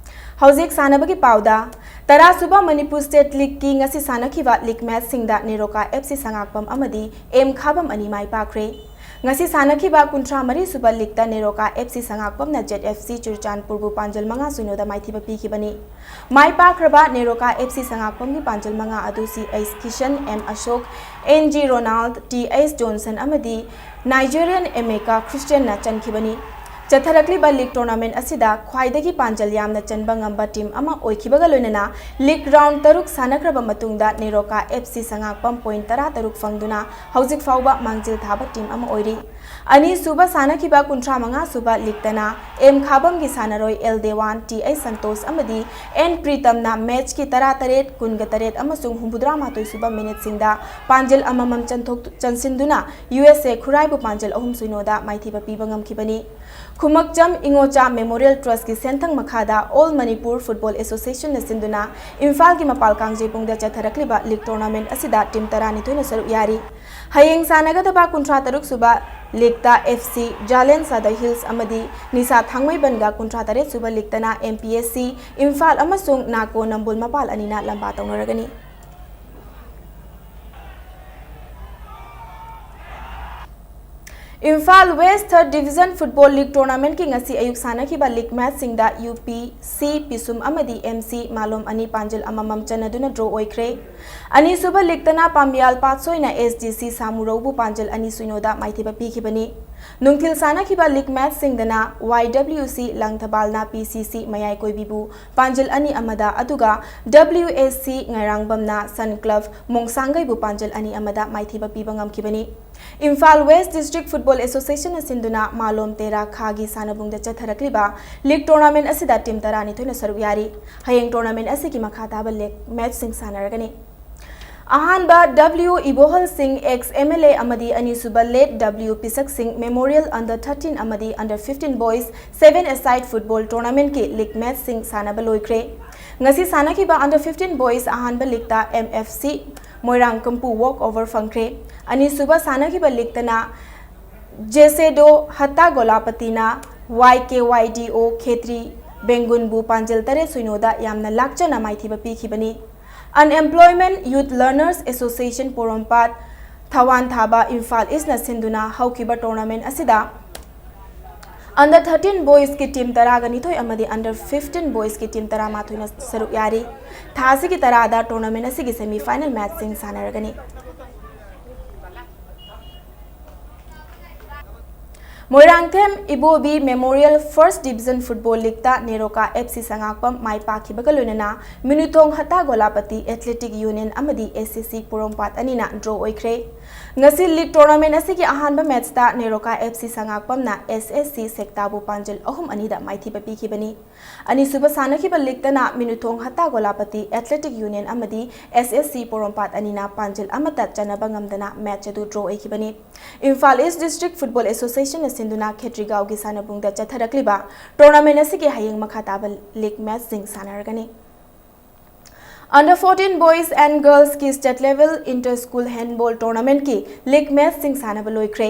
ꯍꯧꯖꯤꯛ ꯁꯥꯟꯅꯕꯒꯤ ꯄꯥꯎꯗ, ꯇꯔꯥꯁꯨꯕ ꯃꯅꯤꯄꯨꯔ state leagueꯀꯤ ꯉꯁꯤ ꯁꯥꯟꯅꯈꯤꯕ league matchꯁꯤꯡꯗ ꯅꯦꯔꯣꯀꯥ F C ꯁꯉꯥꯛꯄꯝ ꯑꯃꯗꯤ M ꯈꯥꯕꯝ ꯑꯅꯤ ꯃꯥꯏ ꯄꯥꯛꯈ꯭ꯔꯦ꯫ ꯉꯁꯤ ꯁꯥꯟꯅꯈꯤꯕ ꯀꯨꯟꯊ꯭ꯔꯥ ꯃꯔꯤ ꯁꯨꯕ leagueꯇ NEROCA F C ꯁꯉꯥꯛꯄꯝꯅ Z F C ꯆꯨꯔꯆꯥꯟꯄꯨꯔꯕꯨ ꯄꯥꯟꯖꯜ ꯃꯉꯥ ꯁꯤꯅꯣꯗ ꯃꯥꯏꯊꯤꯕ ꯄꯤꯈꯤꯕꯅꯤ꯫ ꯃꯥꯏ ꯄꯥꯛꯈ꯭ꯔꯕ ꯅꯦꯔꯣꯀꯥ F C ꯁꯉꯥꯛꯄꯝꯒꯤ ꯄꯥꯟꯖꯜ ꯃꯉꯥ ꯑꯗꯨ C H ꯀꯤꯁꯟ, M ꯑꯁꯣꯛ, N G Ronald, T H Johnson ꯑꯃꯗꯤ Nigerian Emeka Christianꯅ ꯆꯟꯈꯤꯕꯅꯤ꯫ ꯆꯠꯊꯔꯛꯂꯤꯕ league tournament ꯑꯁꯤꯗ ꯈ꯭ꯋꯥꯏꯗꯒꯤ ꯄꯥꯟꯖꯜ ꯌꯥꯝꯅ ꯆꯟꯕ ꯉꯝꯕ team ꯑꯃ ꯑꯣꯏꯈꯤꯕꯒ ꯂꯣꯏꯅꯅ league round ꯇꯔꯨꯛ ꯁꯥꯟꯅꯈ꯭ꯔꯕ ꯃꯇꯨꯡꯗ ꯅꯦꯔꯣꯀꯥ F C ꯁꯉꯥꯛꯄꯝ point ꯇꯔꯥ ꯇꯔꯨꯛ ꯐꯪꯗꯨꯅ ꯍꯧꯖꯤꯛ ꯐꯥꯎꯕ ꯃꯥꯡꯖꯤꯜ ꯊꯥꯕ team ꯑꯃ ꯑꯣꯏꯔꯤ꯫ ꯑꯅꯤꯁꯨꯕ ꯁꯥꯟꯅꯈꯤꯕ ꯀꯨꯟꯊ꯭ꯔꯥ ꯃꯉꯥ ꯁꯨꯕ leagueꯇꯅ M ꯈꯥꯕꯝꯒꯤ ꯁꯥꯟꯅꯔꯣꯏ L ꯗꯦꯋꯥꯟ, T H ꯁꯟꯇꯣꯁ ꯑꯃꯗꯤ N ꯄ꯭ꯔꯤꯇꯝꯅ matchꯀꯤ ꯇꯔꯥ ꯇꯔꯦꯠ, ꯀꯨꯟꯒ ꯇꯔꯦꯠ ꯑꯃꯁꯨꯡ ꯍꯨꯝꯐꯨꯇꯔꯥ ꯃꯥꯊꯣꯏ ꯁꯨꯕ minuteꯁꯤꯡꯗ ꯄꯥꯟꯖꯜ ꯑꯃꯃꯝ ꯆꯟꯊꯣꯛ-, ꯆꯟꯁꯤꯟꯗꯨꯅ U S A ꯈꯨꯔꯥꯏꯕꯨ ꯄꯥꯟꯖꯜ ꯑꯍꯨꯝ ꯁꯤꯅꯣꯗ ꯃꯥꯏꯊꯤꯕ ꯄꯤꯕ ꯉꯝꯈꯤꯕꯅꯤ꯫ ꯈꯨꯃꯛꯆꯝ ꯏꯉꯣꯆꯥ Memorial Trustꯀꯤ ꯁꯦꯟꯊꯪ ꯃꯈꯥꯗ All Manipur Football Associationꯅ ꯁꯤꯟꯗꯨꯅ ꯏꯝꯐꯥꯜꯒꯤ ꯃꯄꯥꯜ ꯀꯥꯡꯖꯩꯕꯨꯡꯗ ꯆꯠꯊꯔꯛꯂꯤꯕ league tournament ꯑꯁꯤꯗ team ꯇꯔꯥꯅꯤꯊꯣꯏꯅ ꯁꯔꯨꯛ ꯌꯥꯔꯤ꯫ ꯍꯌꯦꯡ ꯁꯥꯟꯅꯒꯗꯕ ꯀꯨꯟꯊ꯭ꯔꯥ ꯇꯔꯨꯛ ꯁꯨꯕ ꯂꯤꯒꯇ ꯑꯦꯐ ꯁꯤ ꯖꯥꯂꯦꯟ ꯁꯥꯗ ꯍꯤꯜꯁ ꯑꯃꯗꯤ ꯅꯤꯁꯥ ꯊꯥꯡꯃꯩꯕꯟꯒ ꯀꯨꯟꯊ꯭ꯔꯥ ꯇꯔꯦꯠ ꯁꯨꯕ ꯂꯤꯒꯇꯅ M P S C Imphal ꯑꯃꯁꯨꯡ ꯅꯥꯀꯣ ꯅꯝꯕꯣꯜ ꯃꯄꯥꯜ ꯑꯅꯤꯅ ꯂꯝꯕꯥ ꯇꯧꯅꯔꯒꯅꯤ꯫ Imphal west third division football league ꯇꯣꯔꯅꯥꯃꯦꯟꯠꯀꯤ ꯉꯁꯤ ꯑꯌꯨꯛ ꯁꯥꯟꯅꯈꯤꯕ ꯂꯤꯒ ꯃꯦꯆꯁꯤꯡꯗ ꯌꯨ ꯄꯤ ꯁꯤ ꯄꯤꯁꯨꯝ ꯑꯃꯗꯤ ꯑꯦꯝ ꯁꯤ ꯃꯥꯂꯣꯝ ꯑꯅꯤ ꯄꯥꯟꯖꯜ ꯑꯃꯃꯝ ꯆꯟꯅꯗꯨꯅ ꯗ꯭ꯔꯣ ꯑꯣꯏꯈ꯭ꯔꯦ꯫ ꯑꯅꯤꯁꯨꯕ ꯂꯤꯒꯇꯅ ꯄꯥꯝꯕꯤꯌꯥꯜ ꯄꯥꯠꯁꯣꯏꯅ ꯑꯦꯁ ꯗꯤ ꯁꯤ ꯁꯥꯃꯨꯔꯧꯕꯨ ꯄꯥꯟꯖꯜ ꯑꯅꯤ ꯁꯨꯏꯅꯣꯗ ꯃꯥꯏꯊꯤꯕ ꯄꯤꯈꯤꯕꯅꯤ꯫ ꯅꯨꯡꯊꯤꯜ ꯁꯥꯟꯅꯈꯤꯕ ꯂꯤꯒ ꯃꯦꯆꯁꯤꯡꯗꯅ ꯋꯥꯏ ꯗꯕ꯭ꯂꯤꯎ ꯁꯤ ꯂꯪꯊꯕꯥꯜꯅ ꯄꯤ ꯁꯤ ꯁꯤ ꯃꯌꯥꯏ ꯀꯣꯏꯕꯤꯕꯨ ꯄꯥꯟꯖꯜ ꯑꯅꯤ ꯑꯃꯗ, ꯑꯗꯨꯒ ꯗꯕ꯭ꯂꯤꯎ ꯑꯦꯁ ꯁꯤ ꯉꯥꯏꯔꯥꯡꯕꯝꯅ ꯁꯟ ꯀ꯭ꯂꯕ ꯃꯣꯡꯁꯥꯡꯒꯩꯕꯨ ꯄꯥꯟꯖꯜ ꯑꯅꯤ ꯑꯃꯗ ꯃꯥꯏꯊꯤꯕ ꯄꯤꯕ ꯉꯝꯈꯤꯕꯅꯤ꯫ ꯏꯝꯐꯥꯜ ꯋꯦꯁ ꯗꯤꯁꯇ꯭ꯔꯤꯛ ꯐꯨꯠꯕꯣꯜ ꯑꯦꯁꯣꯁꯤꯌꯦꯁꯟꯅ ꯁꯤꯟꯗꯨꯅ ꯃꯥꯂꯣꯝ ꯇꯦꯔꯥ ꯈꯥꯒꯤ ꯁꯥꯟꯅꯕꯨꯡꯗ ꯆꯠꯊꯔꯛꯂꯤꯕ ꯂꯤꯒ ꯇꯣꯔꯅꯥꯃꯦꯟ ꯑꯁꯤꯗ ꯇꯤꯝ ꯇꯔꯥꯅꯤꯊꯣꯏꯅ ꯁꯔꯨꯛ ꯌꯥꯔꯤ꯫ ꯍꯌꯦꯡ ꯇꯣꯔꯅꯥꯃꯦꯟ ꯑꯁꯤꯒꯤ ꯃꯈꯥ ꯇꯥꯕ ꯂꯤꯒ ꯃꯦꯆꯁꯤꯡ ꯁꯥꯟꯅꯔꯒꯅꯤ꯫ ꯑꯍꯥꯟꯕ ꯗꯕ꯭ꯂꯤꯎ ꯏꯕꯣꯍꯜ ꯁꯤꯡ, ꯑꯦꯛꯁ ꯑꯦꯝ ꯑꯦꯜ ꯑꯦ ꯑꯃꯗꯤ ꯑꯅꯤꯁꯨꯕ ꯂꯦꯠ ꯗꯕ꯭ꯂꯤꯎ ꯄꯤꯁꯛ ꯁꯤꯡ ꯃꯦꯃꯣꯔꯤꯌꯦꯜ ꯑꯟꯗꯔ ꯊꯥꯔꯇꯤꯟ ꯑꯃꯗꯤ ꯑꯟꯗꯔ ꯐꯤꯐꯇꯤꯟ ꯕꯣꯏꯁ ꯁꯦꯚꯦꯟ ꯑꯦ ꯁꯥꯏꯗ ꯐꯨꯠꯕꯣꯜ ꯇꯣꯔꯅꯥꯃꯦꯟꯠꯀꯤ ꯂꯤꯒ ꯃꯦꯆꯁꯤꯡ ꯁꯥꯟꯅꯕ ꯂꯣꯏꯈ꯭ꯔꯦ꯫ ꯉꯁꯤ ꯁꯥꯟꯅꯈꯤꯕ ꯑꯟꯗꯔ ꯐꯤꯐꯇꯤꯟ ꯕꯣꯏꯁ ꯑꯍꯥꯟꯕ ꯂꯤꯒꯇ ꯑꯦꯝ ꯑꯦꯐ ꯁꯤ ꯃꯣꯏꯔꯥꯡ ꯀꯝꯄꯨ ꯋꯣꯛ ꯑꯣꯚꯔ ꯐꯪꯈ꯭ꯔꯦ꯫ ꯑꯅꯤꯁꯨꯕ ꯁꯥꯟꯅꯈꯤꯕ ꯂꯤꯒꯇꯅ ꯖꯦꯁꯦꯗꯣ ꯍꯠꯇꯥ ꯒꯣꯂꯥꯄꯇꯤꯅ ꯋꯥꯏ ꯀꯦ ꯋꯥꯏ ꯗꯤ ꯑꯣ ꯈꯦꯇ꯭ꯔꯤ ꯕꯦꯡꯒꯨꯟꯕꯨ ꯄꯥꯟꯖꯜ ꯇꯔꯦꯠ ꯁꯨꯏꯅꯣꯗ ꯌꯥꯝꯅ ꯂꯥꯛꯆꯅ ꯃꯥꯏꯊꯤꯕ ꯄꯤꯈꯤꯕꯅꯤ꯫ ꯑꯟꯑꯦꯝꯄ꯭ꯂꯣꯏꯃꯦꯟꯠ ꯌꯨꯊ ꯂꯔꯅꯔꯁ ꯑꯦꯁꯣꯁꯤꯌꯦꯁꯟ ꯄꯣꯔꯣꯝꯄꯥꯠ ꯊꯋꯥꯟ ꯊꯥꯕ ꯏꯝꯐꯥꯜ ꯏꯁꯅ ꯁꯤꯟꯗꯨꯅ ꯍꯧꯈꯤꯕ ꯇꯣꯔꯅꯥꯃꯦꯟꯠ ꯑꯁꯤꯗ ꯑꯟꯗꯔ ꯊꯥꯔꯇꯤꯟ ꯕꯣꯏꯁꯀꯤ ꯇꯤꯝ ꯇꯔꯥꯒ ꯅꯤꯊꯣꯏ ꯑꯃꯗꯤ ꯑꯟꯗꯔ ꯐꯤꯐꯇꯤꯟ ꯕꯣꯏꯁꯀꯤ ꯇꯤꯝ ꯇꯔꯥꯃꯥꯊꯣꯏꯅ ꯁꯔꯨꯛ ꯌꯥꯔꯤ꯫ ꯊꯥ ꯑꯁꯤꯒꯤ ꯇꯔꯥꯗ ꯇꯣꯔꯅꯥꯃꯦꯟꯠ ꯑꯁꯤꯒꯤ ꯁꯦꯃꯤ ꯐꯥꯏꯅꯦꯜ ꯃꯦꯆꯁꯤꯡ ꯁꯥꯟꯅꯔꯒꯅꯤ꯫ Moirangthem Ibobi memorial first division football ꯂꯤꯒꯇ ꯅꯦꯔꯣꯀꯥ ꯑꯦꯐ ꯁꯤ ꯁꯉꯥꯛꯄꯝ ꯃꯥꯏ ꯄꯥꯛꯈꯤꯕꯒ ꯂꯣꯏꯅꯅ ꯃꯤꯅꯨꯊꯣꯡ ꯍꯠꯇꯥ ꯒꯣꯂꯥꯄꯇꯤ ꯑꯦꯊꯂꯦꯇꯤꯛ ꯌꯨꯅꯤꯌꯟ ꯑꯃꯗꯤ ꯑꯦꯁ ꯁꯤ ꯁꯤ ꯄꯣꯔꯣꯝꯄꯥꯠ ꯑꯅꯤꯅ ꯗ꯭ꯔꯣ ꯑꯣꯏꯈ꯭ꯔꯦ꯫ ꯉꯁꯤ ꯂꯤꯒ ꯇꯣꯔꯅꯥꯃꯦꯟꯠ ꯑꯁꯤꯒꯤ ꯑꯍꯥꯟꯕ ꯃꯦꯆꯇ ꯅꯦꯔꯣꯀꯥ ꯑꯦꯐ ꯁꯤ ꯁꯉꯥꯛꯄꯝꯅ ꯑꯦꯁ ꯑꯦꯁ ꯁꯤ ꯁꯦꯛꯇꯥꯕꯨ ꯄꯥꯟꯖꯜ ꯑꯍꯨꯝ ꯑꯅꯤꯗ ꯃꯥꯏꯊꯤꯕ ꯄꯤꯈꯤꯕꯅꯤ꯫ ꯑꯅꯤꯁꯨꯕ ꯁꯥꯟꯅꯈꯤꯕ ꯂꯤꯒꯇꯅ ꯃꯤꯅꯨꯊꯣꯡ ꯍꯠꯇꯥ ꯒꯣꯂꯥꯄꯇꯤ ꯑꯦꯊꯂꯦꯇꯤꯛ ꯌꯨꯅꯤꯌꯟ ꯑꯃꯗꯤ ꯑꯦꯁ ꯑꯦꯁ ꯁꯤ ꯄꯣꯔꯣꯝꯄꯥꯠ ꯑꯅꯤꯅ ꯄꯥꯟꯖꯜ ꯑꯃꯠꯇ ꯆꯟꯅꯕ ꯉꯝꯗꯅ ꯃꯦꯆ ꯑꯗꯨ ꯗ꯭ꯔꯣ ꯑꯣꯏꯈꯤꯕꯅꯤ꯫ ꯏꯝꯐꯥꯜ ꯏꯁ ꯗꯤꯁꯇ꯭ꯔꯤꯛ ꯐꯨꯠꯕꯣꯜ ꯑꯦꯁꯣꯁꯤꯌꯦꯁꯟꯅ ꯁꯤꯟꯗꯨꯅ ꯈꯦꯇ꯭ꯔꯤꯒꯥꯎꯒꯤ ꯁꯥꯟꯅꯕꯨꯡꯗ ꯆꯠꯊꯔꯛꯂꯤꯕ ꯇꯣꯔꯅꯥꯃꯦꯟꯠ ꯑꯁꯤꯒꯤ ꯍꯌꯦꯡ ꯃꯈꯥ ꯇꯥꯕ ꯂꯤꯒ ꯃꯦꯆꯁꯤꯡ ꯁꯥꯟꯅꯔꯒꯅꯤ꯫ ꯑꯟꯗꯔ ꯐꯣꯔꯇꯤꯟ ꯕꯣꯏꯁ ꯑꯦꯟ ꯒꯔꯜꯁꯀꯤ state level inter school handball ꯇꯣꯔꯅꯥꯃꯦꯟꯠꯀꯤ ꯂꯤꯒ ꯃꯦꯆꯁꯤꯡ ꯁꯥꯟꯅꯕ ꯂꯣꯏꯈ꯭ꯔꯦ꯫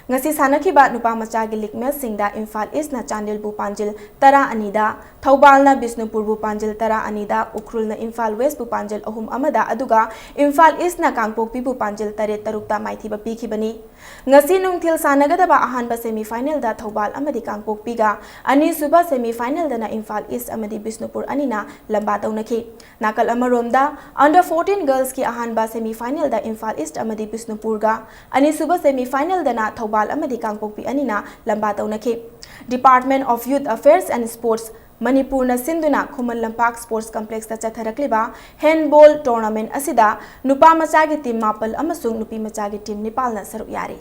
ꯉꯁꯤ ꯁꯥꯟꯅꯈꯤꯕ ꯅꯨꯄꯥ ꯃꯆꯥꯒꯤ ꯂꯤꯒ ꯃꯦꯆꯁꯤꯡꯗ ꯏꯝꯐꯥꯜ ꯏꯁꯅ ꯆꯥꯟꯗꯦꯜꯕꯨ ꯄꯥꯟꯖꯤꯜ ꯇꯔꯥ ꯑꯅꯤꯗ, ꯊꯧꯕꯥꯜꯅ ꯕꯤꯁꯅꯨꯄꯨꯔꯕꯨ ꯄꯥꯟꯖꯤꯜ ꯇꯔꯥ ꯑꯅꯤꯗ, ꯎꯈ꯭ꯔꯨꯜꯅ ꯏꯝꯐꯥꯜ ꯋꯦꯁꯕꯨ ꯄꯥꯟꯖꯤꯜ ꯑꯍꯨꯝ ꯑꯃꯗ, ꯑꯗꯨꯒ ꯏꯝꯐꯥꯜ ꯏꯁꯅ ꯀꯥꯡꯄꯣꯛꯄꯤꯕꯨ ꯄꯥꯟꯖꯤꯜ ꯇꯔꯦꯠ ꯇꯔꯨꯛꯇ ꯃꯥꯏꯊꯤꯕ ꯄꯤꯈꯤꯕꯅꯤ꯫ ꯉꯁꯤ ꯅꯨꯡꯊꯤꯜ ꯁꯥꯟꯅꯒꯗꯕ ꯑꯍꯥꯟꯕ semi final ꯗ ꯊꯧꯕꯥꯜ ꯑꯃꯗꯤ ꯀꯥꯡꯄꯣꯛꯄꯤꯒ, ꯑꯅꯤꯁꯨꯕ semi final ꯗꯅ ꯏꯝꯐꯥꯜ ꯏꯁ ꯑꯃꯗꯤ ꯕꯤꯁꯅꯨꯄꯨꯔ ꯑꯅꯤꯅ ꯂꯝꯕꯥ ꯇꯧꯅꯈꯤ꯫ ꯅꯥꯀꯜ ꯑꯃꯔꯣꯝꯗ, under fourteen girls ꯀꯤ ꯑꯍꯥꯟꯕ semi final ꯗ ꯏꯝꯐꯥꯜ ꯏꯁ ꯑꯃꯗꯤ ꯕꯤꯁꯅꯨꯄꯨꯔꯒ, ꯑꯅꯤꯁꯨꯕ semi final ꯗꯅ ꯊꯧꯕꯥꯜ ꯑꯃꯗꯤ ꯀꯥꯡꯄꯣꯛꯄꯤ ꯑꯅꯤꯅ ꯂꯝꯕꯥ ꯇꯧꯅꯈꯤ꯫ Department of Youth Affairs and Sports, ꯃꯅꯤꯄꯨꯔꯅ ꯁꯤꯟꯗꯨꯅ ꯈꯨꯃꯟ ꯂꯝꯄꯥꯛ sports complex ꯇ ꯆꯠꯊꯔꯛꯂꯤꯕ handball tournament ꯑꯁꯤꯗ ꯅꯨꯄꯥ ꯃꯆꯥꯒꯤ team ꯃꯥꯄꯜ ꯑꯃꯁꯨꯡ ꯅꯨꯄꯤ ꯃꯆꯥꯒꯤ team ꯅꯤꯄꯥꯜꯅ ꯁꯔꯨꯛ ꯌꯥꯔꯤ꯫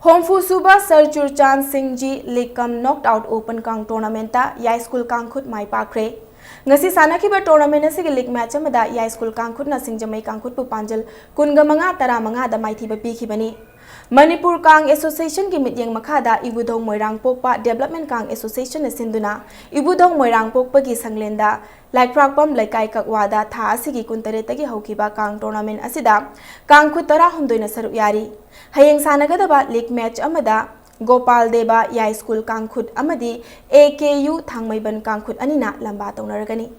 ꯍꯨꯝꯐꯨ ꯁꯨꯕ ꯁꯔ ꯆꯨꯔꯆꯥꯟ ꯁꯤꯡ ꯖꯤ ꯂꯤꯒ ꯀꯝ ꯅꯣꯛ ꯑꯥꯎꯠ ꯑꯣꯄꯟ ꯀꯥꯡ tournament ꯇ ꯌꯥꯏꯁ꯭ꯀꯨꯜ ꯀꯥꯡꯈꯨꯠ ꯃꯥꯏ ꯄꯥꯛꯈ꯭ꯔꯦ꯫ ꯉꯁꯤ ꯁꯥꯟꯅꯈꯤꯕ tournament ꯑꯁꯤꯒꯤ ꯂꯤꯒ ꯃꯦꯆ ꯑꯃꯗ ꯌꯥꯏꯁ꯭ꯀꯨꯜ ꯀꯥꯡꯈꯨꯠꯅ ꯁꯤꯡꯖꯃꯩ ꯀꯥꯡꯈꯨꯠꯄꯨ ꯄꯥꯟꯖꯜ ꯀꯨꯟꯒ ꯃꯉꯥ, ꯇꯔꯥꯃꯉꯥꯗ ꯃꯥꯏꯊꯤꯕ ꯄꯤꯈꯤꯕꯅꯤ꯫ ꯃꯅꯤꯄꯨꯔ ꯀꯥꯡ association ꯒꯤ ꯃꯤꯠꯌꯦꯡ ꯃꯈꯥꯗ ꯏꯕꯨꯙꯧ ꯃꯣꯏꯔꯥꯡꯄꯣꯛꯄ development ꯀꯥꯡ association ꯅ ꯁꯤꯟꯗꯨꯅ ꯏꯕꯨꯙꯧ ꯃꯣꯏꯔꯥꯡꯄꯣꯛꯄꯒꯤ ꯁꯪꯂꯦꯟꯗ ꯂꯥꯏꯈ꯭ꯔꯥꯛꯄꯝ ꯂꯩꯀꯥꯏ ꯀꯛꯋꯥꯗ ꯊꯥ ꯑꯁꯤꯒꯤ ꯀꯨꯟꯇꯔꯦꯠꯇꯒꯤ ꯍꯧꯈꯤꯕ ꯀꯥꯡ tournament ꯑꯁꯤꯗ ꯀꯥꯡꯈꯨꯠ ꯇꯔꯥꯍꯨꯝꯗꯣꯏꯅ ꯁꯔꯨꯛ ꯌꯥꯔꯤ꯫ ꯍꯌꯦꯡ ꯁꯥꯟꯅꯒꯗꯕ ꯂꯤꯒ ꯃꯦꯆ ꯑꯃꯗ ꯒꯣꯄꯥꯜ ꯗꯦꯕ ꯌꯥꯏꯁ꯭ꯀꯨꯜ ꯀꯥꯡꯈꯨꯠ ꯑꯃꯗꯤ A K U ꯊꯥꯡꯃꯩꯕꯟ ꯀꯥꯡꯈꯨꯠ ꯑꯅꯤꯅ ꯂꯝꯕꯥ ꯇꯧꯅꯔꯒꯅꯤ꯫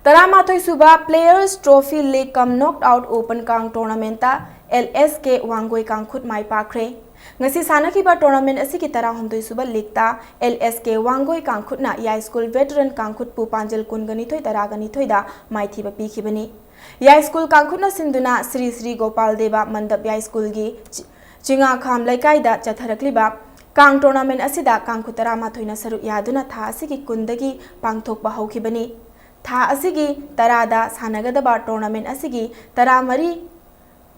ꯇꯔꯥꯃꯥꯊꯣꯏ ꯁꯨꯕ Players Trophy League cum Knock Out Open ꯀꯥꯡ tournament ꯇ L S K ꯋꯥꯡꯒꯣꯏ ꯀꯥꯡꯈꯨꯠ ꯃꯥꯏ ꯄꯥꯛꯈ꯭ꯔꯦ꯫ ꯉꯁꯤ ꯁꯥꯟꯅꯈꯤꯕ tournament ꯑꯁꯤꯒꯤ ꯇꯔꯥꯍꯨꯝꯗꯣꯏ ꯁꯨꯕ league ꯇ L S K Wangoi ꯀꯥꯡꯈꯨꯠꯅ ꯌꯥꯏꯁ꯭ꯀꯨꯜ veteran ꯀꯥꯡꯈꯨꯠꯄꯨ ꯄꯥꯟꯖꯜ ꯀꯨꯟꯒ ꯅꯤꯊꯣꯏ, ꯇꯔꯥꯒ ꯅꯤꯊꯣꯏꯗ ꯃꯥꯏꯊꯤꯕ ꯄꯤꯈꯤꯕꯅꯤ꯫ ꯌꯥꯏꯁ꯭ꯀꯨꯜ ꯀꯥꯡꯈꯨꯠꯅ ꯁꯤꯟꯗꯨꯅ ꯁ꯭ꯔꯤ ꯁ꯭ꯔꯤ ꯒꯣꯄꯥꯜ ꯗꯦꯕ ꯃꯟꯗꯞ ꯌꯥꯏꯁ꯭ꯀꯨꯜꯒꯤ ꯆꯤ-, ꯆꯤꯉꯥꯈꯥꯝ ꯂꯩꯀꯥꯏꯗ ꯆꯠꯊꯔꯛꯂꯤꯕ ꯀꯥꯡ tournament ꯑꯁꯤꯗ ꯀꯥꯡꯈꯨꯠ ꯇꯔꯥꯃꯥꯊꯣꯏꯅ ꯁꯔꯨꯛ ꯌꯥꯗꯨꯅ ꯊꯥ ꯑꯁꯤꯒꯤ ꯀꯨꯟꯗꯒꯤ ꯄꯥꯡꯊꯣꯛꯄ ꯍꯧꯈꯤꯕꯅꯤ꯫ ꯊꯥ ꯑꯁꯤꯒꯤ ꯇꯔꯥꯗ ꯁꯥꯟꯅꯒꯗꯕ tournament ꯑꯁꯤꯒꯤ ꯇꯔꯥꯃꯔꯤ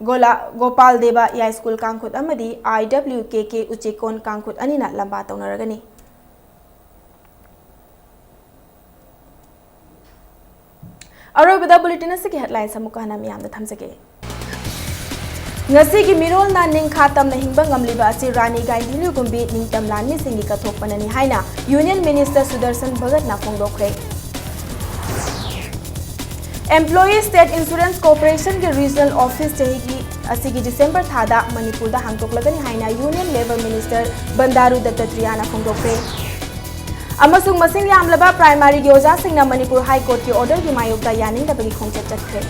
ꯒꯣꯂꯥ-, ꯒꯣꯄꯥꯜ ꯗꯦꯕ ꯌꯥꯏꯁ꯭ꯀꯨꯜ ꯀꯥꯡꯈꯨꯠ ꯑꯃꯗꯤ I W K K ꯎꯆꯦꯛꯀꯣꯟ ꯀꯥꯡꯈꯨꯠ ꯑꯅꯤꯅ ꯂꯝꯕꯥ ꯇꯧꯅꯔꯒꯅꯤ꯫ ꯑꯔꯣꯏꯕꯗ bulletin ꯑꯁꯤꯒꯤ headlines ꯑꯃꯨꯛꯀ ꯍꯟꯅ ꯃꯤꯌꯥꯝꯗ ꯊꯝꯖꯒꯦ꯫ ꯉꯁꯤꯒꯤ ꯃꯤꯔꯣꯜꯅ ꯅꯤꯡꯈꯥ ꯇꯝꯅ ꯍꯤꯡꯕ ꯉꯝꯂꯤꯕ ꯑꯁꯤ ꯔꯥꯅꯤ ꯒꯥꯏꯟꯙꯤꯂꯨꯒꯨꯝꯕꯤ ꯅꯤꯡꯇꯝ ꯂꯥꯟꯃꯤꯁꯤꯡꯒꯤ ꯀꯠꯊꯣꯛꯄꯅꯅꯤ ꯍꯥꯏꯅ Union Minister Sudarshan ꯚꯒꯠꯅ ꯐꯣꯡꯗꯣꯛꯈ꯭ꯔꯦ꯫ Employee State Insurance Corporationꯒꯤ Regional Office ꯆꯍꯤꯒꯤ ꯑꯁꯤꯒꯤ December ꯊꯥꯗ ꯃꯅꯤꯄꯨꯔꯗ ꯍꯥꯡꯗꯣꯛꯂꯒꯅꯤ ꯍꯥꯏꯅ Union Labour Minister ꯕꯟꯗꯥꯔꯨ ꯗꯠꯇꯇ꯭ꯔꯤꯌꯥꯅ ꯐꯣꯡꯗꯣꯛꯈ꯭ꯔꯦ꯫ ꯑꯃꯁꯨꯡ ꯃꯁꯤꯡ ꯌꯥꯝꯂꯕ primaryꯒꯤ ꯑꯣꯖꯥꯁꯤꯡꯅ ꯃꯅꯤꯄꯨꯔ High Courtꯀꯤ orderꯒꯤ ꯃꯥꯌꯣꯛꯇ ꯌꯥꯅꯤꯡꯗꯕꯒꯤ ꯈꯣꯡꯆꯠ ꯆꯠꯈ꯭ꯔꯦ꯫